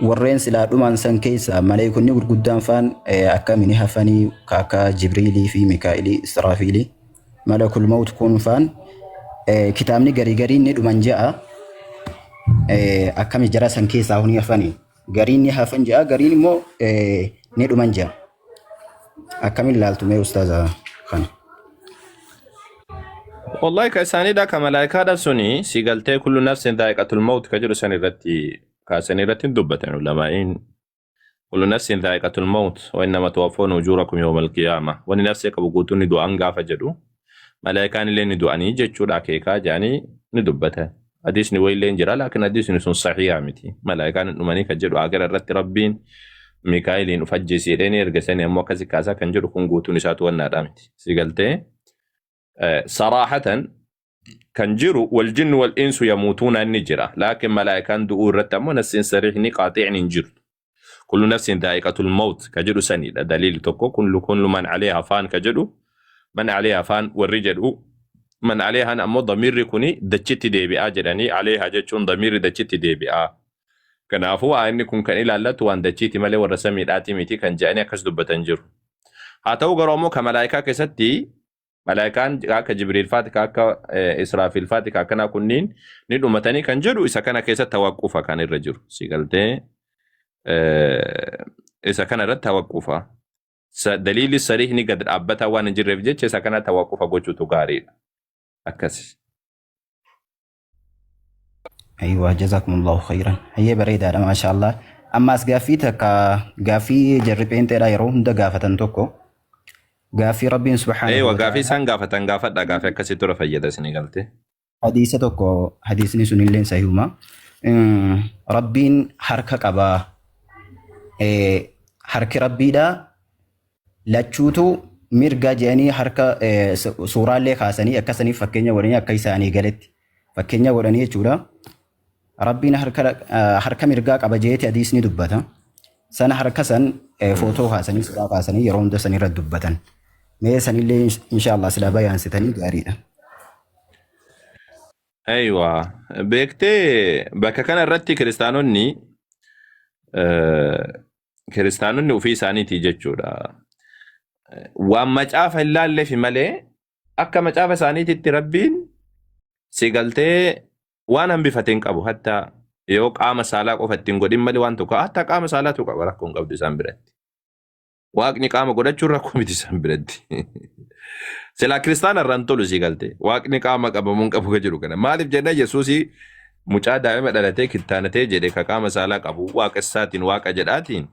warreen silaa dhumaan san keessa maleekonni gurguddaan faan akkamiin hafanii ka akka Jibriilii fi Mikaa'ilii Israafiilii malakul mawt kun faan kitaabni garii gariin ni dhuman ja'a akkami jara san keessaa huni hafanii gariin ni hafan ja'a gariin immoo ni dhuman ja'a. Akkamiin laaltu mee ustaaza kana? Wallahi ka isaaniidha ka malaayikaadha suni si galtee kullu nafsin dhaa'iqatul mawt ka jedhu san irratti kaasanii irratti hin dubbatan ulamaa'iin. Kullu nafsin dhaa'iqatul mawt wa innama tuwaffawna ujurakum yawmal qiyaama. Wanni nafsee qabu guutuun ni du'an gaafa jedhu malaayikaan illee ni du'anii jechuudha akeekaa jedhanii ni dubbatan. Hadiisni wayillee hin jira laakiin hadiisni sun sahihaa miti. Malaayikaan hin dhumanii kan jedhu akira irratti Rabbiin Mikaa'iliin uf ajjeesi jedhee ni erga sanii ammoo akkasi kaasaa kan jedhu kun guutuun isaatu wannaadha miti. Si galtee saraahatan kan jiru wal jinnu wal insu yamuutuuna inni jira. Laakiin malaayikaan du'uu irratti ammoo nassiin sariihni qaaxiicni hin jiru. Kullu nafsin dhaa'iqatul mawt ka jedhu sanidha. Daliili tokko kullu man aleeha faan ka jedhu man aleeha faan warri jedhu man aleehaan ammoo damiirri kuni dachitti deebi'aa jedhanii aleeha jechuun damiirri dachitti deebi'aa. Kanaafuu inni kun kan ilaallatu waan dachiiti malee warra samiidhaati miti kan jedhanii akkas dubbatan jiru. Haa ta'u garuu ammoo ka malaayikaa keessatti malaayikaan akka Jibriil faati ka akka Israafiil faati ka akkanaa kunniin ni dhumatanii kan jedhu isa kana keessatti tawaqqufa kan irra jiru. Si galtee isa kana irratti tawaqqufa. Daliilli sariihni gad dhaabbataa waan hin jirreef jecha isa kana tawaqqufa gochuutu gaariidha. Akkasi. Aywa jazakumullahu khairan. Hayyee bareedaadha maashaallah. Ammaas gaaffii takka gaaffii jarri pheenxeedha yeroo hunda gaafatan tokko gaaffii Rabbiin subhaanahu Eewa wa gaaffii ta'ala isaan gaafatan gaafadha gaaffii akkasii tura fayyada isinii galtee. hadiisa tokko hadiisni sunillee sahihuma. Rabbiin harka qabaa. Harki Rabbiidha lachuutu mirga jedhanii harka suuraallee kaasanii akkasaniif fakkeenya godhanii akka isaanii galetti fakkeenya godhanii jechuudha. Rabbiin harka mirgaa qaba jeeti hadiisni dubbata. Sana harka san footoo kaasanii suuraa kaasanii yeroo hunda san irra dubbatan. Mee sanillee inshaallah silaa bayaansitanii gaariidha. Aywa beektee bakka kana irratti kiristaanonni kiristaanonni ofii isaaniitii jechuudha. Waan macaafa hin laalleefi malee akka macaafa isaaniititti Rabbiin si galtee waan hambifate hin qabu. Hatta yoo qaama saalaa qofa ittiin godhin malee waan tokko hatta qaama saalaatu qaba rakkoo hin qabdu isaan biratti. Waaqni qaama godhachuun rakkoo miti isaan biratti. Silaa kiristaana irraan tolu si galte. Waaqni qaama qabamuu hin qabu ka jedhu kana. Maaliif jenna Yesuusii mucaa daa'ima dhalatee kittaanatee jedhe ka qaama saalaa qabu waaqa isaatiin waaqa jedhaatiin.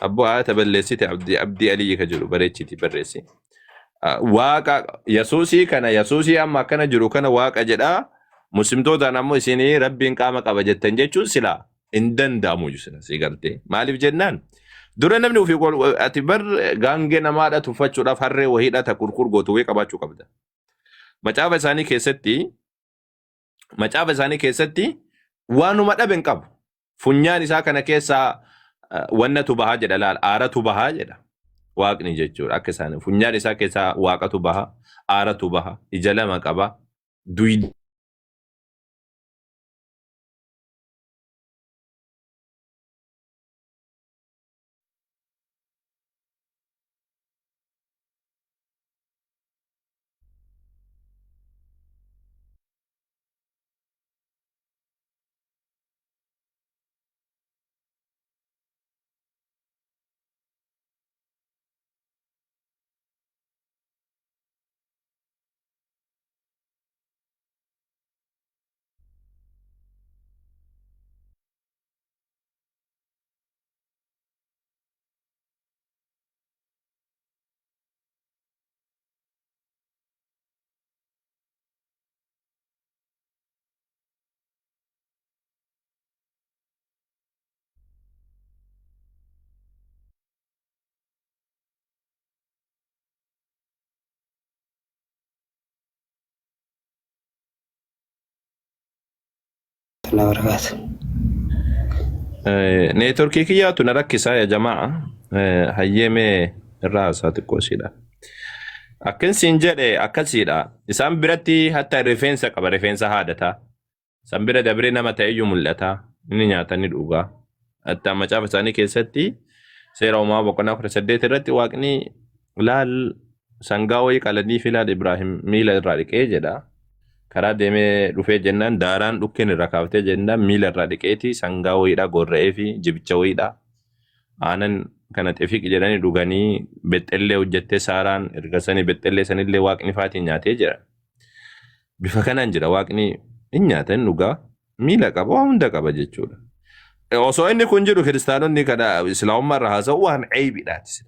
Abboo ayata balleessite abdii abdii aliyyi ka jedhu bareechiti barreessi. Waaqa Yesuusii kana Yesuusii amma akkana jiru kana waaqa jedhaa muslimtootaan ammoo isinii rabbiin qaama qaba jettan jechuun silaa hin danda'amu sila si galtee maaliif jennaan dura namni ofii ati bar gaangee namaadha tuffachuudhaaf harree wahiidha ta kurkur gootu wayii qabaachuu qabda. Macaafa isaanii keessatti macaafa isaanii keessatti waanuma dhabe hin qabu. Funyaan isaa kana keessaa wannatu bahaa jedha laal aaratu bahaa jedha. Waaqni jechuudha akka isaanii funyaan isaa keessaa waaqatu baha aaratu baha ija lama qaba duyda warahmatullahi wabarakatuh. Neetworkii kiyyaatu na rakkisaa ya jamaa. Hayyee mee irraa haasaa xiqqoo siidha. Akkin siin jedhe akkasiidha. Isaan biratti hatta rifeensa qaba, rifeensa haadataa. San bira dabree nama ta'eyyuu mul'ata. Inni nyaata ni dhuga. Hatta macaafa isaanii keessatti seera uumamaa boqonnaa 18 irratti waaqni laal sangaa wayii qalanii fi laal Ibraahim miila irraa dhiqee jedha. Karaa deemee dhufee jennaan daaraan dhukkeen irraa kaaftee jennaan miila irraa dhiqeeti sangaa wayiidha gorra'ee fi jibicha wayiidha. Aanan kana xifiq jedhanii dhuganii bexxellee hojjettee Saaraan erga sanii bexxellee sanillee waaqni faatiin nyaatee jira. Bifa kanaan jira waaqni hin nyaata hin dhugaa miila qaba waa hunda qaba jechuudha. Osoo inni kun jiru kiristaanonni kana islaamummaa irraa haasa'u waan ceebiidhaati.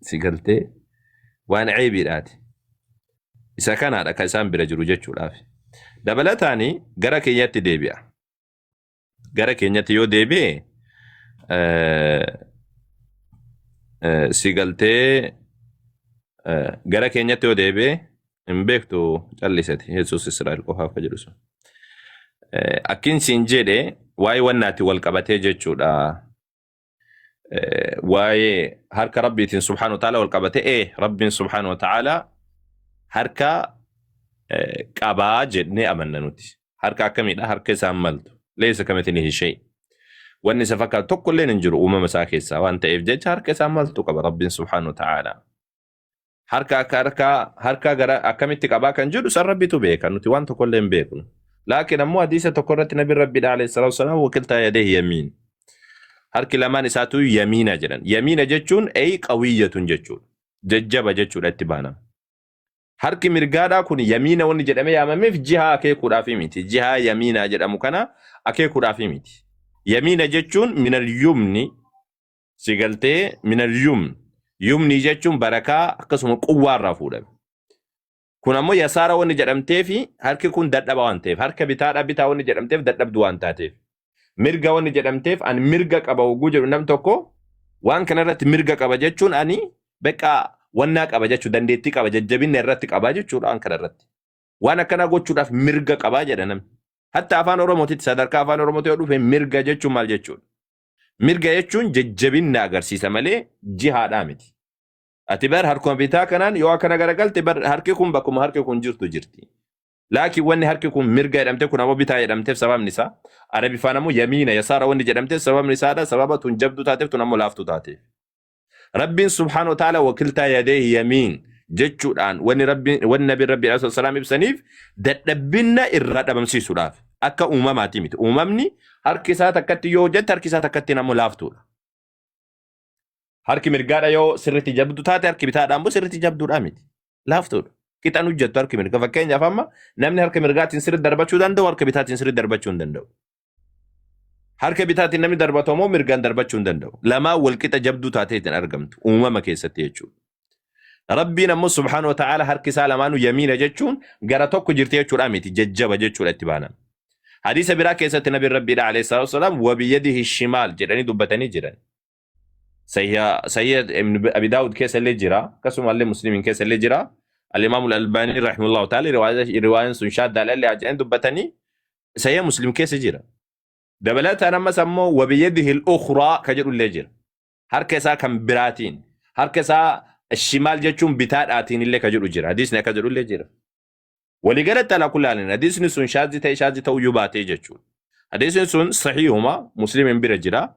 Si galtee waan ceebiidhaati. Isa kanaadha kan isaan bira jiru jechuudhaaf. Dabalataan gara keenyatti deebi'a. Gara keenyatti yoo deebi'e si galtee gara keenyatti yoo deebi'e hin beektu callisati Yesuus Israa'el qofaaf ka jedhu sun. Akkin siin jedhe waa'ee wannaatti wal qabatee jechuudha. Waa'ee harka Rabbiitiin subhaanahu wa ta'ala wal qabatee Rabbiin subhaanahu wa ta'ala harka qabaa jennee amanna nuti. Harka akkamiidha? Harka isaan maltu. Leessa kamithlihi shay. Wanni isa fakkaatu tokko illee hin jiru uumama isaa keessaa waan ta'eef jecha harka isaan maltu qaba Rabbiin subhaanahu wa ta'ala. Harka akka harka harka gara akkamitti qabaa kan jedhu san Rabbitu beeka nuti waan tokko illee hin beeknu. Laakiin ammoo hadiisa tokko irratti nabi Rabbiidha alayhi salaatu wasalaam wakiltaa yadeehi yamiin. Harki lamaan isaatu yamiina jedhan. Yamiina jechuun ay qawiyyatun jechuudha. Jajjaba jechuudha itti baanama. Harki mirgaadhaa kun yamiina wanni jedhamee yaamameef jihaa akeekuudhaafi miti. Jihaa yamiinaa jedhamu kana akeekuudhaafi miti. Yamiina jechuun minal yumni si galtee minal yumn. Yumni jechuun barakaa akkasuma quwwaa irraa fuudhame. Kun ammoo yasaara wanni jedhamteefi harki kun dadhaba waan ta'eef harka bitaadhaa bitaa wanni jedhamteef dadhabdu waan taateef. Mirga wanni jedhamteef ani mirga qaba hogguu jedhu nam tokko waan kana irratti mirga qaba jechuun ani beqaa wannaa qaba jechuu dandeettii qaba jajjabinna irratti qaba jechuudha waan kana irratti. Waan akkanaa gochuudhaaf mirga qabaa jedha namni. Hatta afaan Oromootitti sadarkaa afaan Oromootti yoo dhufe mirga jechuun maal jechuudha? Mirga jechuun jajjabinna agarsiisa malee jihaadhaa miti. Ati bar harkuma bitaa kanaan yoo akkana garagalte bar harki kun bakkuma harki kun jirtu jirti. Laakiin wanni harki kun mirga jedhamte kun ammoo bitaa jedhamteef sababni isaa Arabiffaan ammoo yamiina yasaara wanni jedhamteef sababni isaadha sababa tun jabduu taateef tun ammoo laaftuu taateef. Rabbiin subhaanahu wa ta'ala wakiltaa yadeehi yamiin jechuudhaan wanni rabbiin wanni nabiin rabbii alaihi salaam ibsaniif dadhabbinna irraa dhabamsiisuudhaaf akka uumamaati miti. Uumamni harki isaa takkatti yoo hojjette harki isaa takkatti ammoo laaftuudha. Harki mirgaadha yoo sirriitti jabdu taate harki bitaadha ammoo sirriitti jabduudha miti. Laaftuudha. Qixan hojjettu harki mirga. Fakkeenyaaf amma namni harka mirgaatiin sirriitti darbachuu danda'u harka bitaatiin sirriitti darbachuu hin danda'u. Harka bitaatiin namni darbatu ammoo mirgaan darbachuu hin danda'u. Lamaan wal qixa jabduu taateetiin argamtu uumama keessatti jechuudha. Rabbiin ammoo subhaanahu wa ta'aala harki isaa lamaanuu yamiina jechuun gara tokko jirti jechuudha miti jajjaba jechuudha itti baanan. Hadiisa biraa keessatti nabiin Rabbiidha alayhi salaatu wasalaam wabiyadihi shimaal jedhanii dubbatanii jiran. Sahiha Ibn Abi Daawud keessa illee jira. Akkasuma illee Muslimiin keessa illee jira. Al-Imaam Al-Albaanii rahimahullahu ta'ala riwaayaan sun shaaddaa illee jedhanii dubbatanii Sahiha Muslim keessa jira. Dabalataan ammas ammoo wabiyadihi al-ukhraa ka jedhu illee jira. Harka isaa kan biraatiin harka isaa shimaal jechuun bitaadhaatiin illee ka jedhu jira. Hadiisni akka jedhu illee jira. Waliigalatti alaa kulli haalin hadiisni sun shaazii ta'e shaazii ta'uu iyyuu baatee jechuudha. Hadiisni sun sahiihuma Muslimiin bira jira.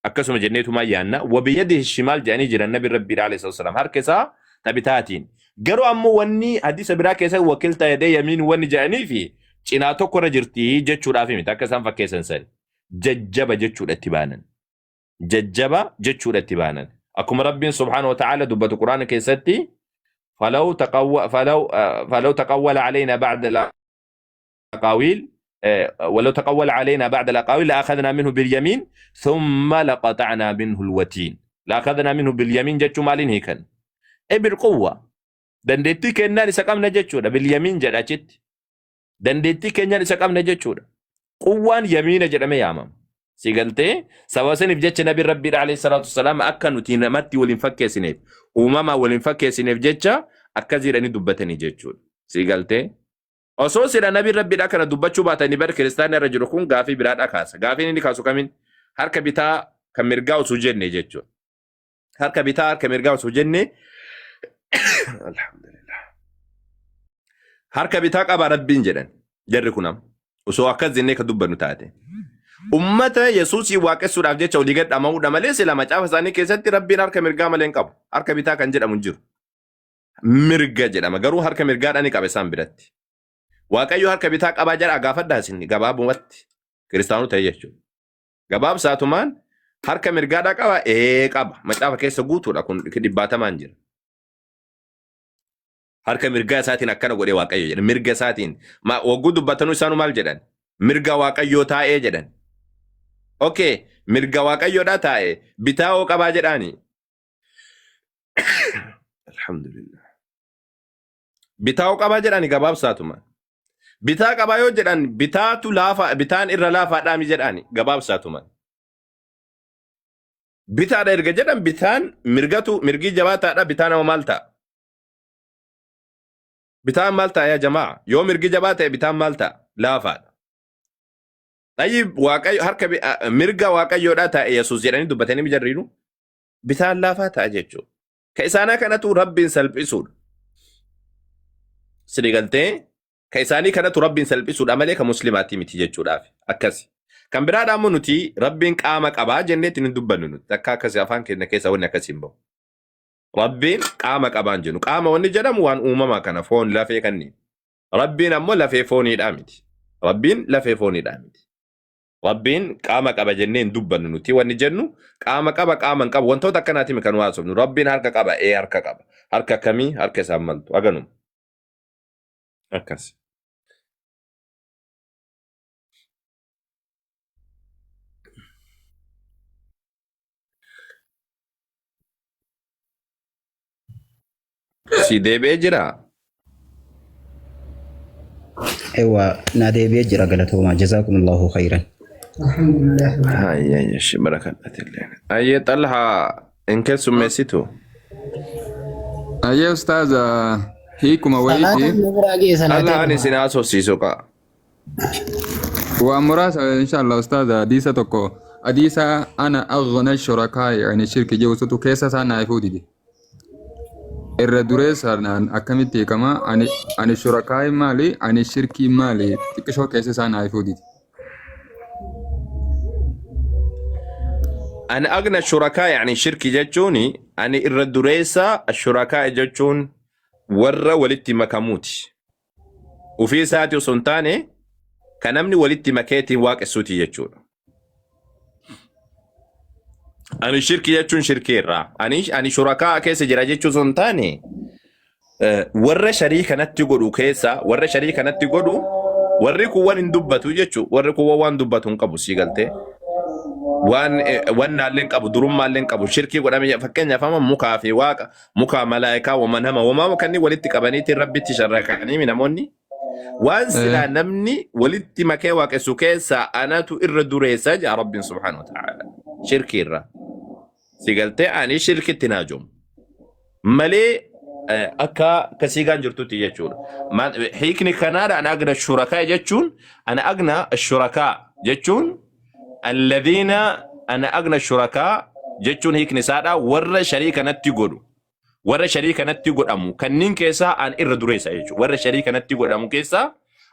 Akkasuma jenneetumaa yaanna wabiyadihi shimaal jedhanii jiran nabi rabbiidha alayhi salatu wasalaam harka isaa tabitaatiin. Garuu ammoo wanni hadiisa biraa keessa wakilta yadee yamiin wanni jedhanii fi cinaa tokko irra jirti jechuudhaaf miti akka isaan fakkeessan sani. Jajjaba jechuudha itti baanan. Jajjaba jechuudha itti baanan. Akkuma Rabbiin subhaanahu wa ta'ala dubbatu Quraana keessatti falaw taqawwa falaw falaw taqawwala alaynaa ba'da الأقاويل ولو تقول علينا بعد الأقاويل لأخذنا منه باليمين ثم لقطعنا منه الوتين لأخذنا منه باليمين جتشو مالين هيكن إيه بالقوة dandeettii kennaan isa qabna jechuudha bilyamiin jedha achitti dandeettii keenyaan isa qabna jechuudha quwwaan yamiina jedhame yaamama si galtee sababa saniif jecha nabi rabbiidha alayhi salaatu wasalaam akka nuti namatti waliin fakkeessineef uumamaa waliin fakkeessineef jecha akkas jedhanii dubbatanii jechuudha si galtee Osoo sila nabiin Rabbiidhaa kana dubbachuu baatanii bar kiristaanni irra jiru kun gaafii biraadhaa kaasa. Gaafiin inni kaasu kamiin? Harka bitaa kan mirgaa osoo jenne jechuudha. Harka bitaa harka mirgaa osoo jenne Alhamdulillah. Harka bitaa qaba Rabbiin jedhan. Jarri kun amma. Osoo akkas jennee ka dubbannu taate. Ummata Yesuusii waaqessuudhaaf jecha olii gad dhama'uudha malee sila macaafa isaanii keessatti Rabbiin harka mirgaa malee hin qabu. Harka bitaa kan jedhamu hin jiru. Mirga jedhama. Garuu harka mirgaadhaan ni qaba isaan biratti. Waaqayyo harka bitaa qabaa jedhaa gaafadhaa isin gabaabumatti. Kiristaanota ta'e jechuudha. Gabaabsaatumaan harka mirgaadhaa qaba ee qaba. Macaafa keessa guutuudha kun dhibbaatamaan jira. Harka mirgaa isaatiin akkana godhe Waaqayyo jedha. Mirga isaatiin. Wagguu dubbatanuu isaanu maal jedhan? Mirga Waaqayyoo taa'ee jedhan. Okay, mirga Waaqayyoodhaa taa'ee bitaa hoo qabaa jedhaani. Alhamdulillah. Bitaa hoo qabaa jedhani gabaabsaatuma. Bitaa qabaa yoo jedhan bitaatu laafa bitaan irra laafaadhaami jedhaani gabaabsaatuma. Bitaadha erga jedhan bitaan mirgatu mirgii jabaataadha bitaan nama maal ta'a? Bitaan maal ta'a yaa jamaa? Yoo mirgi jabaa ta'e bitaan maal ta'a? Laafaadha. Tayyib Waaqayyo harka mirga Waaqayyoodhaa taa'e Yesuus jedhanii dubbatanii mijarriinu bitaan laafaa ta'a jechuudha. Ka isaanaa kanatu Rabbiin salphisuudha. Sini galtee Ka isaanii kanatu Rabbiin salphisuudha malee ka muslimaatii miti jechuudhaaf. Akkasi. Kan biraadhaa immoo nuti Rabbiin qaama qabaa jenneetti hin dubbannu nuti. Takka akkasi afaan keenya keessa wanni akkasii hin bahu. Rabbiin qaama qabaa hin jennu. Qaama wanni jedhamu waan uumamaa kana foon lafee kanniin. Rabbiin ammoo lafee fooniidhaa miti. Rabbiin lafee fooniidhaa miti. Rabbiin qaama qaba jennee hin dubbannu nuti. Wanni jennu qaama qaba qaama hin qabu. Wantoota akkanaati kan haasofnu. Rabbiin harka qaba ee harka qaba. Harka akkamii harka isaan maltu. Haganuma. Akkas. Si deebi'ee jiraa? Ewa naa deebi'ee jira galatoomaa jazaakumullahu khayran. Alhamdulillah. Hayyee ishi barakadhatillee. Hayyee Xalhaa hin keessummeessitu? Ayyee ustaaza hiikuma Salaata wayiiti. nu biraa ga'e salaatee Xalhaan dhuma. isin haasofsiisu kaa. Waan muraasa inshallah ustaaza hadiisa tokko hadiisa ana aghna shurakaa'i ani shirki jedhutu keessa isaa naa ifuu dide. Irra dureessaan akkamitti hiikama ani ani shurakaa'i maali ani shirkii maali xiqqishoo keessa isaa naa ifuu dide. Ani agna shurakaa yani shirki jechuun ani irra dureessa shurakaa jechuun warra walitti makamuuti. Ufii isaati osoo hin taane kan namni walitti makeetiin waaqessuuti jechuudha. Ani shirki jechuun shirkii irraa. Ani shurakaa keessa jira jechuu osoo hin taane warra sharii kanatti godhu keessa warra sharii kanatti godhu warri kun waan hin dubbatu jechuudha. Warri kun waan dubbatu hin qabu sii galtee. Waan wannaallee hin qabu durummaallee hin qabu shirkii godhame fakkeenyaaf amma mukaa fi waaqa mukaa malaayikaa wama nama wamaa kanneen walitti qabaniitiin rabbitti sharrakanii namoonni. Waan silaa namni walitti makee waaqessu keessaa anatu irra dureessa jaa rabbiin subhaanahu wa ta'ala. Shirkii irra. Si galtee ani shirkitti naajomu. Malee akka kasiigaan jirtutti jechuudha. Hiikni kanaadha ana agna shurakaa jechuun ana agna shurakaa jechuun alladhiina ana agna shurakaa jechuun hiikni isaadha warra shariika natti godhu. Warra shariika natti godhamu kanneen keessaa an irra dureessa jechuudha. Warra shariika natti godhamu keessaa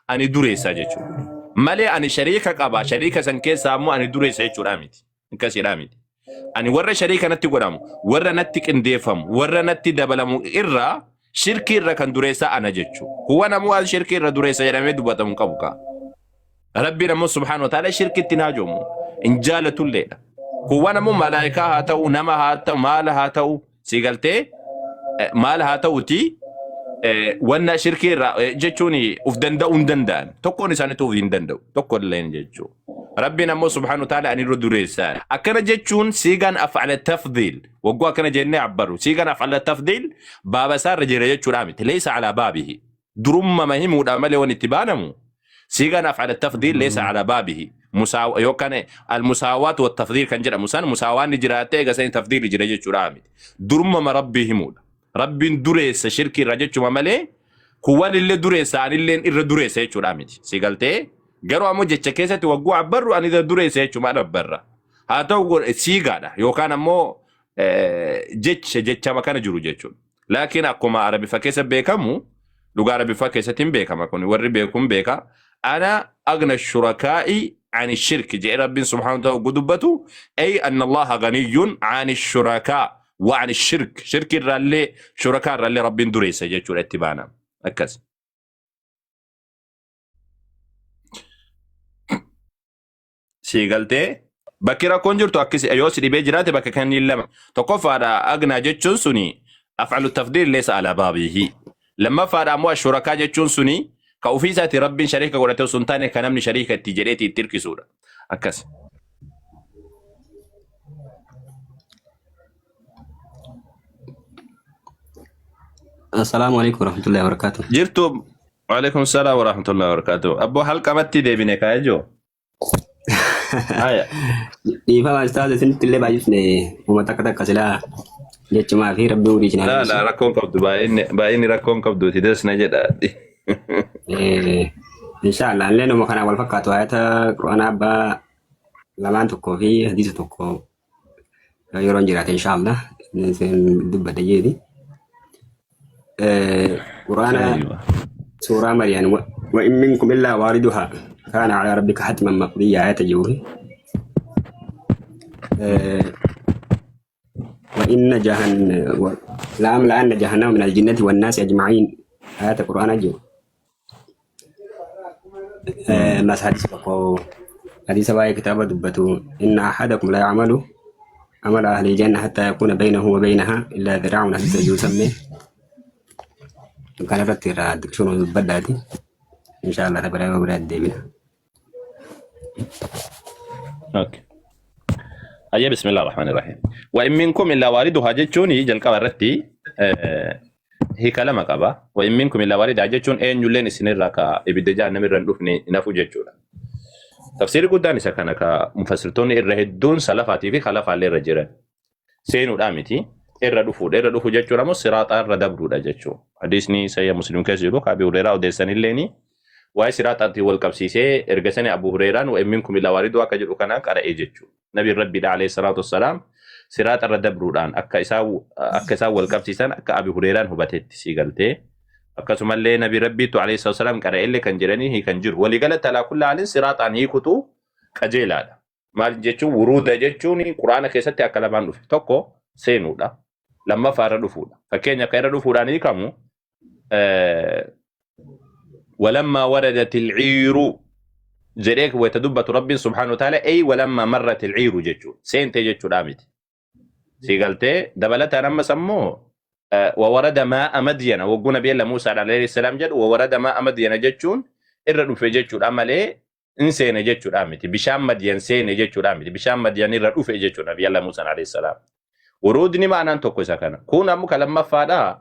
ani dureessa jechuudha. Malee ani shariika qaba shariika san keessaa ammoo ani dureessa jechuudha miti. Akkasiidha miti. Ani warra shariika natti godhamu, warra natti qindeeffamu, warra natti dabalamu irraa shirkii irra kan dureessaa ana jechuudha. Huwa namuu waan shirkii irra dureessa jedhamee dubbatamu hin qabu kaa. Rabbiin ammoo subhaanahu wa ta'ala shirkitti hin haajomu. Hin jaalatulleedha. Kuwwan ammoo malaayikaa haa ta'u, nama haa ta'u, maala haa ta'u, si galtee maal haa ta'uti wanna shirkii irraa jechuun uf danda'uu hin danda'an. Tokkoon isaaniitu uf hin danda'u. Tokko illee jechuudha. Rabbiin ammoo subhaanahu wa ta'ala ani irra dureessaa. Akkana jechuun siigaan af'ala tafdiil. Wagguu akkana jennee abbaru. Siigaan af'ala tafdiil baaba isaa irra jira jechuudha miti. Leessa alaa baabihi. Durummama himuudha malee waan itti baanamu. Siigaan af'ala tafdiil leessa alaa baabihi. Yookaan al-musaawaat wa tafdiil kan jedhamu san musaawaan ni jiraatee eega sanii tafdiili jira jechuudha miti. Durummama Rabbii himuudha. Rabbiin dureessa shirkii irra jechuma malee kuwwan illee dureessa anilleen irra dureessa jechuudha miti. Si galtee garuu ammoo jecha keessatti wagguu abbarru ani irra dureessa jechumaan abbarra. Haa ta'u siigaadha yookaan ammoo jecha jechama kana jiru jechuudha. Laakiin akkuma Arabiffaa keessa beekamu, dhugaa Arabiffaa keessatti hin beekama kun warri beekuun beeka. Ana agna shurakaa'i ani shirki jedhee Rabbiin subhaanahu wa ta'ala hogguu dubbatu, ay anna Allaha ganiyyun ani shurakaa wa ani shirk. Shirki irraallee shurakaa irraallee Rabbiin dureessa jechuudha itti baana. Akkas. Sii galtee bakki rakkoon jirtu akkasi yoo si dhibee jiraate bakka kanneen lama. Tokkoffaadha agnaa jechuun suni af'alu tafdiil leessa alaa baabihi. Lammaffaadha ammoo ashurakaa jechuun suni ka ofii isaati Rabbiin shariika godhate osoo hin taane ka namni shariika itti jedheeti itti hirkisuudha. Akkas. Assalaamu alaikum warahmatullahi wabarakatuh. Jirtu. Waalaikum salaam warahmatullahi wabarakatuh. Abboo halqamatti deebine kaa'ee jiru. Haya. Dhiifama ustaaz isinitti illee baay'isne uummata akka takka silaa jechumaa fi rabbi umurii isin haa Laa laa dheeressu. rakkoon qabdu baay'inni baay'inni rakkoon qabduuti das na jedha. Inshaallah illee nama kanaan wal fakkaatu ayata Qur'aanaa abbaa lamaan tokkoo fi hadiisa tokko yeroon jiraate inshaallah isin dubbadha jeeti. Qur'aana Aywa. suuraa Maryam wa in minkum illaa waariduhaa kaana alaa rabbika hatman maqdiyyaa ayata jiruufi. وإن جهنم لأملأن جهنم من الجنة والناس أجمعين آيات القرآن أجر mas hadis tokko hadisa waa'ee kitaaba dubbatu inna ahadakum la ya'malu amala ahli janna hatta yakuna baynahu wa baynaha illa dhiraa'un hadisa jiru sammee kana irratti irraa dubbisuun dubbadhaati insha Allah ta biraa biraa deebina. Okay. Ayya bismillah ar-Rahmaan ar-Rahiim. Wa in minkum illaa waariduhaa jechuun jalqaba irratti hiika lama qaba. Wa in minkum illaa waariduhaa jechuun eenyulleen isinirraa ka ibidda jahannam irra hin dhufne hin hafu jechuudha. Tafsiirri guddaan isa kana ka mufassirtoonni irra hedduun salafaatii fi khalafaallee irra jiran. Seenuudhaa miti irra dhufuudha. Irra dhufu jechuun ammoo siraaxaa irra dabruudha jechuudha. Hadiisni Sahih Muslim keessa jiru ka Abi Hureyraa odeessanilleeni waa'ee siraaxaatiin wal qabsiisee erga sani Abu Hureyraan wa in minkum illaa waariduhaa akka jedhu kana qara'e jechuudha. Nabiin Rabbiidha alayhi salaatu wassalaam siraaxa irra dabruudhaan akka isaan wal qabsiisan akka Abi Hureyraan hubatetti sii galtee akkasumallee Nabi Rabbiitu alayhi salaatu wassalaam qara'ellee kan jedhanii hiikan jiru. Waliigalatti alaa kulli haalin siraaxaan hiikutu qajeelaadha. Maal jechuun wuruuda jechuun Quraana keessatti akka lamaan dhufe. Tokko seenuudha. Lammaffaa irra dhufuudha. Fakkeenya akka irra dhufuudhaan hiikamu walammaa waradat ilciiru jedhee wayita dubbatu Rabbiin subhaanahu wa ta'ala ey walammaa marrat ilciiru jechuudha. Seentee jechuudha miti. Si galtee dabalataan ammas ammoo wawarada maa'a madyana wagguu nabiyalla Muusaa alayhi salaam jedhu wawarada maa'a madyana jechuun irra dhufe jechuudha malee in seene jechuudha miti. Bishaan madyan seene jechuudha miti. Bishaan madyan irra dhufe jechuudha nabiyalla Muusaan alayhi salaam. Wuruudni ma'anaan tokko isa kana. Kun ammoo kan lammaffaadha.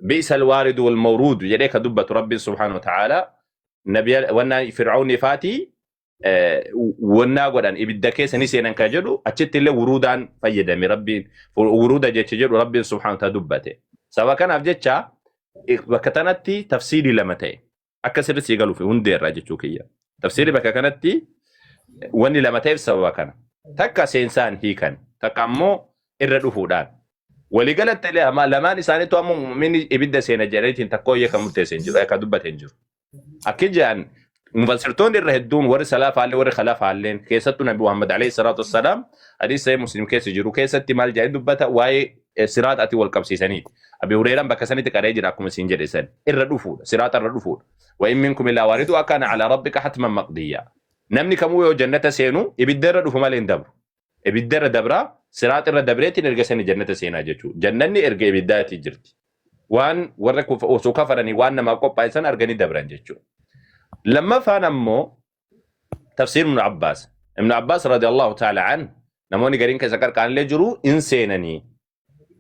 Bi'sa alwaaridu wal mawruudu jedhee ka dubbatu Rabbiin subhaanahu wa ta'ala nabiya wannaa Fir'aawni faatii wannaa godhan ibidda keessa ni seenan ka jedhu achitti illee wuruudaan fayyadame Rabbiin wuruuda jecha jedhu Rabbiin subhaanahu wa ta'ala dubbate. Sababa kanaaf jecha bakka tanatti tafsiirii lama ta'e. Akka sirri sii galuuf hundeerraa jechuu kiyya. Tafsiirri bakka kanatti wanni lama ta'eef sababa kana. Takka seensaan hiikan, takka ammoo irra dhufuudhaan. Waliigalatti illee lamaan isaaniitu ammoo mu'minni ibidda seena jedhaniitiin takkooyyee kan murteesse hin jiru, kan dubbate hin jiru. Akki jedhan mufassirtoonni irra hedduun warri salafaallee warri khalafaalleen keessattuu Nabi Muhammad alayhi salaatu wassalaam hadiisa sahih Muslim keessa jiru keessatti maal jedhanii dubbata waa'ee siraaxaatiin wal qabsiisaniiti. Abi Hureeraan bakka sanitti qara'ee jira akkuma isin jedhe san irra dhufuudha siraaxa irra dhufuudha. Wa in minkum illaa waariduhaa kaana alaa rabbika hatman maqdiyyaa. Namni kamuu yoo jannata seenu ibidda irra dhufu malee hin dabru. Ibidda irra dabraa siraaxa irra dabreetiin erga sani jannata seenaa jechuudha. Jannanni erga ibiddaatii jirti. Waan warra osoo kafaranii waan namaaf qophaa'e san arganii dabran jechuudha. Lammaffaan ammoo tafsiir Ibn Abbaas. Ibn Abbaas radiyallahu ta'ala an namoonni gariin keessa qarqaanillee jiru in seenanii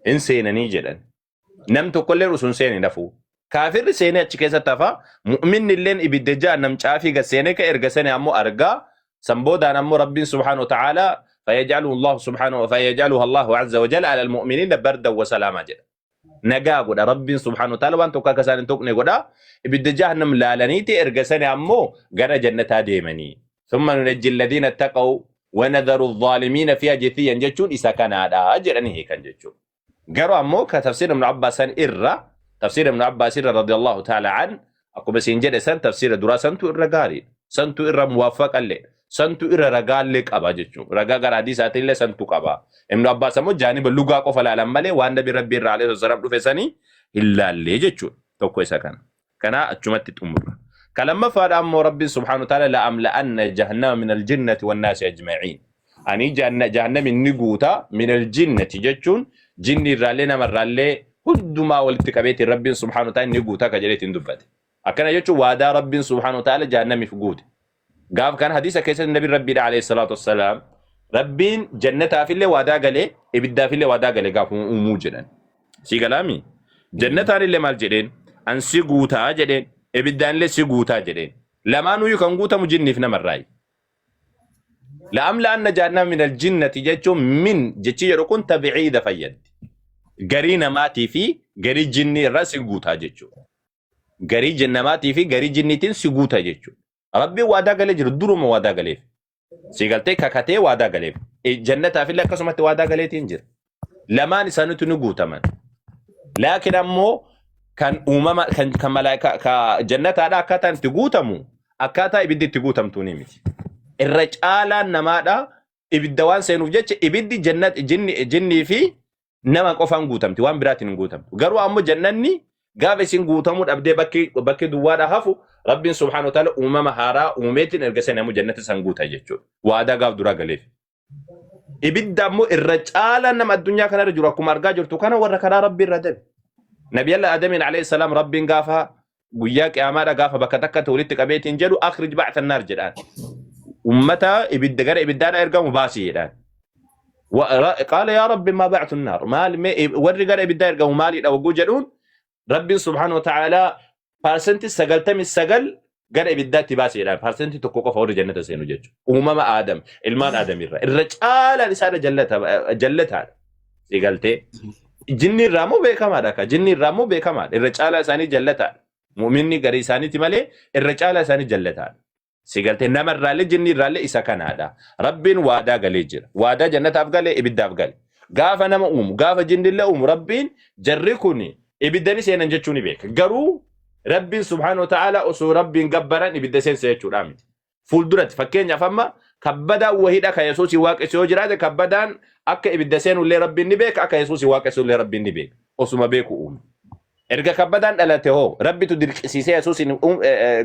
in seenanii jedhan. Nam tokkollee osoo hin seenin hafu. Kaafirri seenee achi keessatti hafa. Mu'minni illeen ibidda jahannam caafii gad seenee ka erga seenee ammoo argaa. San boodaan ammoo Rabbiin subhaanahu wa ta'ala fayajaluhu Allahu subhaanahu fayajaluhu Allahu azza wa jalla ala al-mu'miniina bardan wa salaamaa jedha. Nagaa godha Rabbiin subhaanahu wa ta'ala waan tokko akka isaan hin tuqne godha. Ibidda jahannam laalaniiti erga sani ammoo gara jannataa deemanii. Thumma nunajji alladhiina ittaqaw wa nadharu adh-dhaalimiina fiihaa jithiyan jechuun isa kanaadha jedhanii hiikan jechuudha. Garuu ammoo ka tafsiira Ibnu Abbaas san irra tafsiira Ibnu Abbaas irra radiyallahu ta'ala an akkuma isin jedhe san tafsiira duraa santu irra gaariidha. Santu irra muwaffaqallee santu irra ragaallee qaba jechuudha. Ragaa gara hadiisaatillee santu qaba. Ibnu Abbaas ammoo jaaniba lugaa qofa laalan malee waan nabi rabbi irraa alayhi salaam dhufe sanii hin laallee jechuudha. Tokko isa kana. Kana achumatti xumurra. Ka lammaffaadha ammoo Rabbiin subhaanahu wa ta'ala la'amla'anna jahannama min aljinnati wannaasi ajma'iin. Ani jahannami ni guuta min aljinnati jechuun jinni irraallee namarraallee hundumaa walitti qabeetiin Rabbiin subhaanahu wa ta'ala ni guuta ka jedheetiin dubbate. Akkana jechuun waadaa Rabbiin subhaanahu wa ta'ala jahannamiif guute. Gaaf kan hadiisa keessatti nabiin Rabbiidha alayhi salaatu wassalaam Rabbiin jannataafillee waadaa galee ibiddaafillee waadaa galee gaaf uumuu jedhan. Sii galaami? Jannataanillee maal jedheen? An si guutaa jedheen. Ibiddaanillee si guutaa jedheen. Lamaanuyyuu kan guutamu jinniif namarraayi. La'amla'anna jahannama min aljinnati jechuun min jechi jedhu kun tabciida fayyaddi. Garii namaatii fi garii jinnii irraa si guutaa jechuudha. Garii namaatii fi garii jinniitiin si guuta jechuudha. Rabbiin waadaa galee jiru duruma waadaa galeef. Si galtee kakatee waadaa galeef. Jannataafillee akkasumatti waadaa galeetiin jira. Lamaan isaaniitu ni guutaman. Laakiin ammoo kan uumama kan kan malaayika ka jannataadha akkaataan itti guutamu akkaataa ibiddi itti guutamtu ni miti. Irra caalaan namaadha ibidda waan seenuuf jecha ibiddi jannat jinni jinnii fi nama qofaan guutamti waan biraatiin hin guutamtu. Garuu ammoo jannanni gaafa isin guutamuu dhabdee bakki bakki duwwaadha hafu Rabbiin subhaanahu wa ta'ala uumama haaraa uumeetiin erga seenamu jannata san guuta jechuudha. Waadaa gaaf duraa galeef. Ibidda ammoo irra caalaan nama addunyaa kanarra jiru akkuma argaa jirtu kana warra karaa Rabbii irra dabe. Nabiyalla Adamiin alayhi salaam Rabbiin gaafa guyyaa qiyaamaadha gaafa bakka takkatti walitti qabeetiin jedhu akhrij ba'tha naar jedhaan. Ummata ibidda gara ibiddaadha ergamu baasii jedhaan. Qaala yaa Rabbi maa ba'thu naar maal mee warri gara ibiddaa ergamu maalidha wagguu jedhuun Rabbiin subhaanahu wa ta'aalaa 99% gara ibiddaatti baase jedhaan 1% qofa warri jannata seenu jechuudha. Uumama Aadam ilmaan Aadamirra irra caalaan isaadha jallataadha. Si galtee jinni irraa immoo beekamaadha akka jinni irraa immoo beekamaadha irra caalaa isaanii jallataadha. Mu'minni garii isaaniiti malee irra caalaa isaanii jallataadha. Si galtee nama irraallee jinni irraallee isa kanaadha. Rabbiin waadaa galee jira. Waadaa jannataaf galee ibiddaaf gale. Gaafa nama uumu gaafa jinnillee uumu Rabbiin jarri kun ibidda ni seenan jechuu ni beeka. Garuu Rabbiin subhaanahu wa ta'ala osoo Rabbiin gabbaran ibidda seensa jechuudha miti. Fuulduratti fakkeenyaaf amma kabbadaan wahiidha kan Yesuusii waaqessu yoo jiraate kabbadaan akka ibidda seenullee Rabbiin ni beeka akka Yesuusii waaqessullee Rabbiin ni beeka. Osuma beeku uume. Erga kabbadaan dhalate hoo Rabbitu dirqisiisee Yesuusin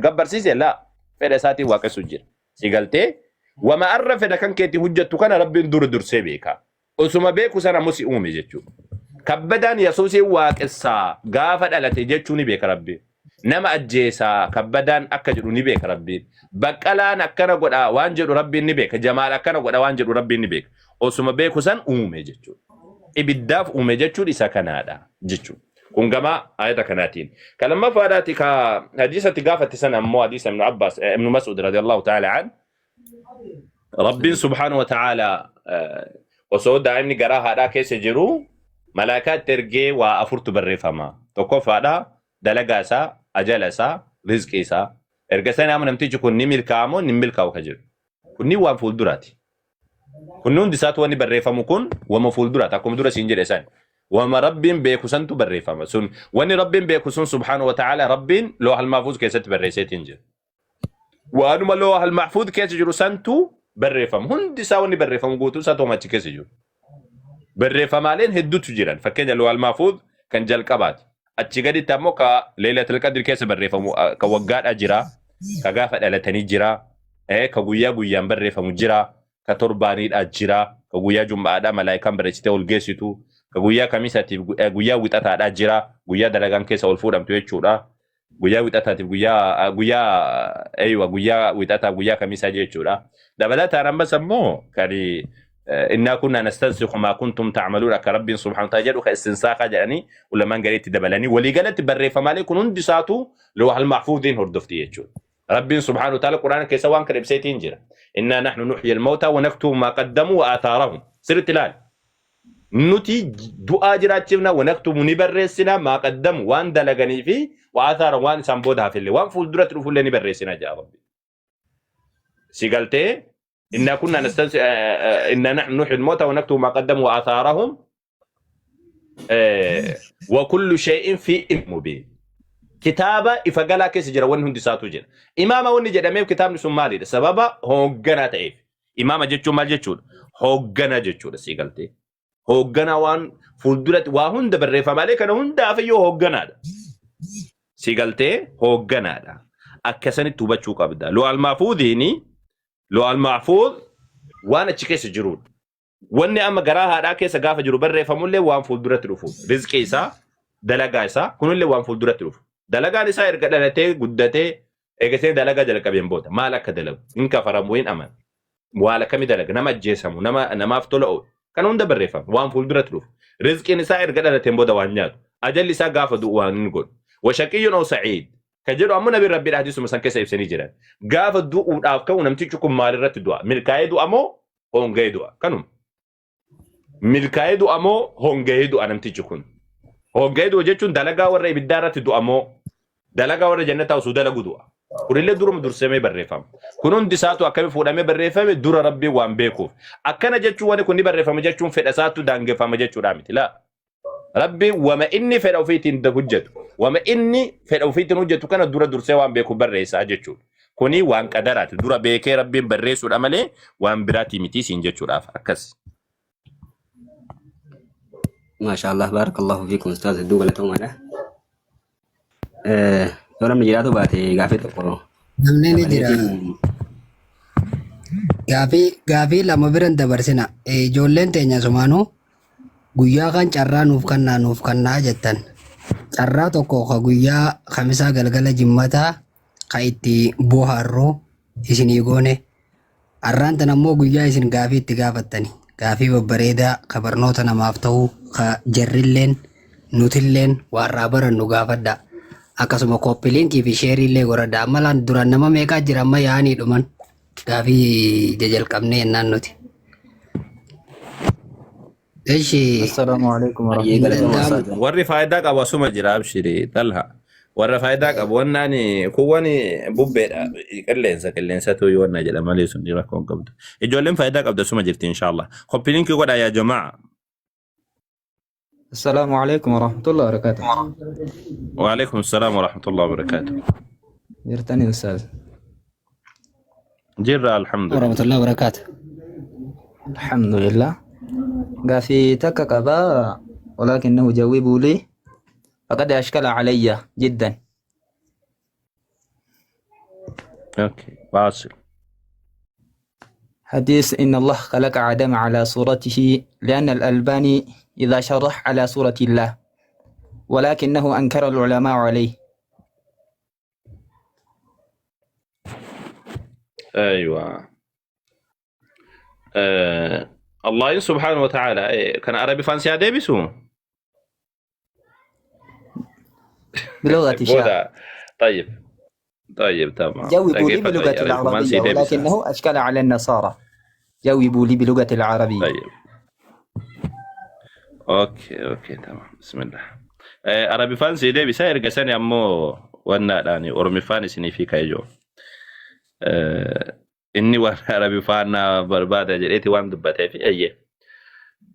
gabbarsiise laa fedha isaatiin waaqessu jira. Si galtee wama arra fedha kan keetiin hojjettu kana Rabbiin dura dursee beeka. Osuma beeku sana ammoo si uume jechuudha. Kabbadaan Yesuusiin waaqessaa gaafa dhalate jechuu ni beeka Rabbiin. Nama ajjeesaa kabbadaan akka jedhu ni beeka Rabbiin. Baqqalaan akkana godha waan jedhu Rabbiin ni beeka. Jamaal akkana godha waan jedhu Rabbiin ni beeka. Osuma beeku san uume jechuudha. Ibiddaaf uume jechuun isa kanaadha jechuudha. Kun gama ayata kanaatiin. Ka lammaffaadhaati ka hadiisatti gaafatte sana ammoo hadiisa Ibnu Abbaas Ibnu Mas'ud radiyallahu ta'ala an Rabbiin subhaanahu wa ta'ala osoo daa'imni garaa haadhaa keessa jiru malaakaa itti ergee waa afurtu barreeffama. Tokkoffaadha dalagaa isaa, ajala isaa, rizqii isaa. Erga sana amma namtichi kun ni milkaa'a moo ni milkaa'u ka jedhu. Kunniin waan fuulduraati. Kunni hundi isaatu wanni barreeffamu kun wama fuulduraati. Akkuma dura siin jedhe san. Wama Rabbiin beeku santu barreeffama. Sun wanni Rabbiin beeku sun subhaanahu wa ta'ala Rabbiin loohal mahfuuz keessatti barreesseetiin jira. Waanuma loohal mahfuuz keessa jiru santu barreeffama. Hundi isaa wanni barreeffamu guutuu isaa tooma achi keessa jiru. Barreeffamaaleen hedduutu jiran. Fakkeenya loohal mahfuuz kan jalqabaati. Achi gaditti ammoo ka Leelatul Qadr keessa barreeffamu ka waggaadhaa jira, ka gaafa dhalatanii jira, ka guyyaa guyyaan barreeffamu jira, ka torbaaniidhaa jira, ka guyyaa jum'aadhaa malaayikaan barreessitee ol geessitu, ka guyyaa kamisaatiif guyyaa wixataadhaa jira, guyyaa dalagaan keessa ol fuudhamtu jechuudha. Guyyaa wixataatiif guyyaa guyyaa eeywa guyyaa wixataaf guyyaa kamisaa jechuudha. Dabalataan ammas ammoo kan innaa kunnaa nastansikhu maa kuntum ta'maluun akka Rabbiin subhaanahu wa ta'ala jedhu ka istinsaakaa jedhanii ulamaan garii itti dabalanii waliigalatti barreeffamaalee kun hundi isaatu lawhal mahfuuziin hordofti jechuudha. Rabbiin subhaanahu wa ta'ala Quraana keessa waan kana ibseetiin jira. Innaa nahnu nuhyi al-mawtaa wa naktubu maa qaddamu wa aathaarahum. Sirriitti ilaali. Nuti du'aa jiraachifna wa naktubu ni barreessina maa qaddamu waan dalaganii fi wa aathaarahum waan isaan booda hafillee waan fuulduratti dhufullee ni barreessina jedha Rabbi. Si galtee innaa kunnaa nastansi innaa nahnu nuhyi al-mawtaa wa naktubu maa qaddamu wa aathaarahum. Wa kullu shay'in fi ilmin mubiin. Kitaaba ifa galaa keessa jira wanni hundi isaatu jedha. Imaama wanni jedhameef kitaabni sun maalidha? Sababa hoogganaa ta'eef. Imaama jechuun maal jechuudha? Hoogganaa jechuudha sii galtee. Hoogganaa waan fuulduratti waa hunda barreeffamaalee kana hundaaf iyyuu hoogganaadha. Sii galtee hoogganaadha. Akkasanitti hubachuu qabda. Lu'al maafuudhiini lu'al maafuud waan achi keessa jirudha. Wanni amma garaa haadhaa keessa gaafa jiru barreeffamullee waan fuulduratti dhufu. Rizqii isaa, dalagaa isaa, kunillee waan fuulduratti dhufu. Dalagaan isaa erga dhalatee guddatee eegasee dalagaa jalqabeen booda maal akka dalagu hin kafaramu hin amanu. Waan akkamii dalaga nama ajjeesamu nama namaaf tola oolu kan hunda barreeffama waan fuulduratti dhufu. Rizqiin isaa erga dhalateen booda waan nyaatu. Ajalli isaa gaafa du'u waan inni godhu. Washaqiyyun oo sa'iid kan jedhu ammoo nabi rabbii hadiisuma san keessa ibsanii jiran. Gaafa du'uudhaaf ka'u namtichi kun maalirratti du'a? Milkaa'ee du'a moo honga'ee du'a? Kanuma. Milkaa'ee du'a moo honga'ee du'a namtichi kun? Honga'ee du'a jechuun dalagaa warra ibiddaa irratti du'a moo dalagaa warra jannataa osoo dalagu du'a? Kunillee duruma dursamee barreeffama. Kun hundi isaatu akkami fuudhamee barreeffame dura rabbiin waan beekuuf. Akkana jechuun wanni kun ni barreeffama jechuun fedha isaatu daangeffama jechuudha miti. Laa. Rabbiin wama inni fedha ofiitiin hojjetu, wama inni fedha ofiitiin hojjetu kana dura dursee waan beeku barreessaa jechuudha. Kuni waan qadaraati. Dura beekee Rabbiin barreessuudha malee waan biraatii miti siin jechuudhaaf akkas. Maasha Allah barakallahu fiikum ustaaz hedduu galatoomaadha. Yoo namni jiraatu baate gaafii tokko Namni ni jira. dabaleetiin Gaafii lama biran dabarsina. Ijoolleen teenya sumaanuu guyyaa kan carraa nuuf kannaa nuuf kannaa jettan. Carraa tokko ka guyyaa kamisaa galgala jimmataa ka itti bohaarru isinii goone. Arraan tan ammoo guyyaa isin gaafii itti gaafattani. Gaafii babbareedaa ka barnoota namaaf ta'u ka jarrilleen nutilleen waarraa barannu gaafadha. Akkasuma copy linkii fi shareiillee godhadha. Amma laan duraan nama meeqaa jira amma yaa'anii dhuman gaafii jajalqabnee jennaan nuti. Eshi Assalaamu alaikum baay'ee hin galatoomaa danda'amu. ustaaz. Warri faayidaa qabu asuma jira abshiri talha. Warra faayidaa qabu wannaan kuwwan bubbeedha qilleensa qilleensatu yoo wanna jedha malee sun rakkoo hin qabdu. Ijoolleen faayidaa qabdu asuma jirti inshallah. Copy linkii godhaa yaa jamaa. Assalaamu alaikum warahmatullahi wabarakatuh. Waalaikum salaam wa rahmatullahi wa barakatuh. Jirtanii ustaaz. Jirra alhamdulillah. Warahmatullahi wabarakatuh. Alhamdulillah. Gaafii takka qabaa ولكنه جوابه لي فقد أشكل علي جدا. Okay. واصل. حديث إن الله خلق آدم على صورته لأن الألباني إذا شرح على صورة الله ولكنه أنكر العلماء عليه. ايوه الله سبحانه وتعالى كان عربي فانسي ديبسو بلغة شاء بودا. طيب طيب تمام. جاوبوا لي دقيقة بلغة طيب فانسي العربية ديبسا. ولكنه أشكل على النصارى. جاوبوا لي بلغة العربية. طيب okay okay تمام بسم الله. عربي فانسي deebisa erga sani ammoo wannaadhaan oromifaan isinii fi kaayoo inni waan arabiffaan barbaada jedheeti waan dubbateef eeyye.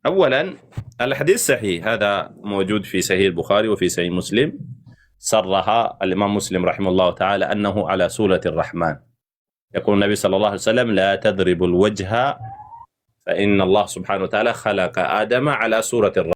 أولا الحديث صحيح، هذا موجود في صحيح البخاري وفي صحيح مسلم. صرح الإمام مسلم رحمه الله تعالى أنه على سورة الرحمن. يقول النبي صلى الله عليه وسلم لا تضربوا الوجه فإن الله سبحانه وتعالى خلق آدم على سورة الرحمن.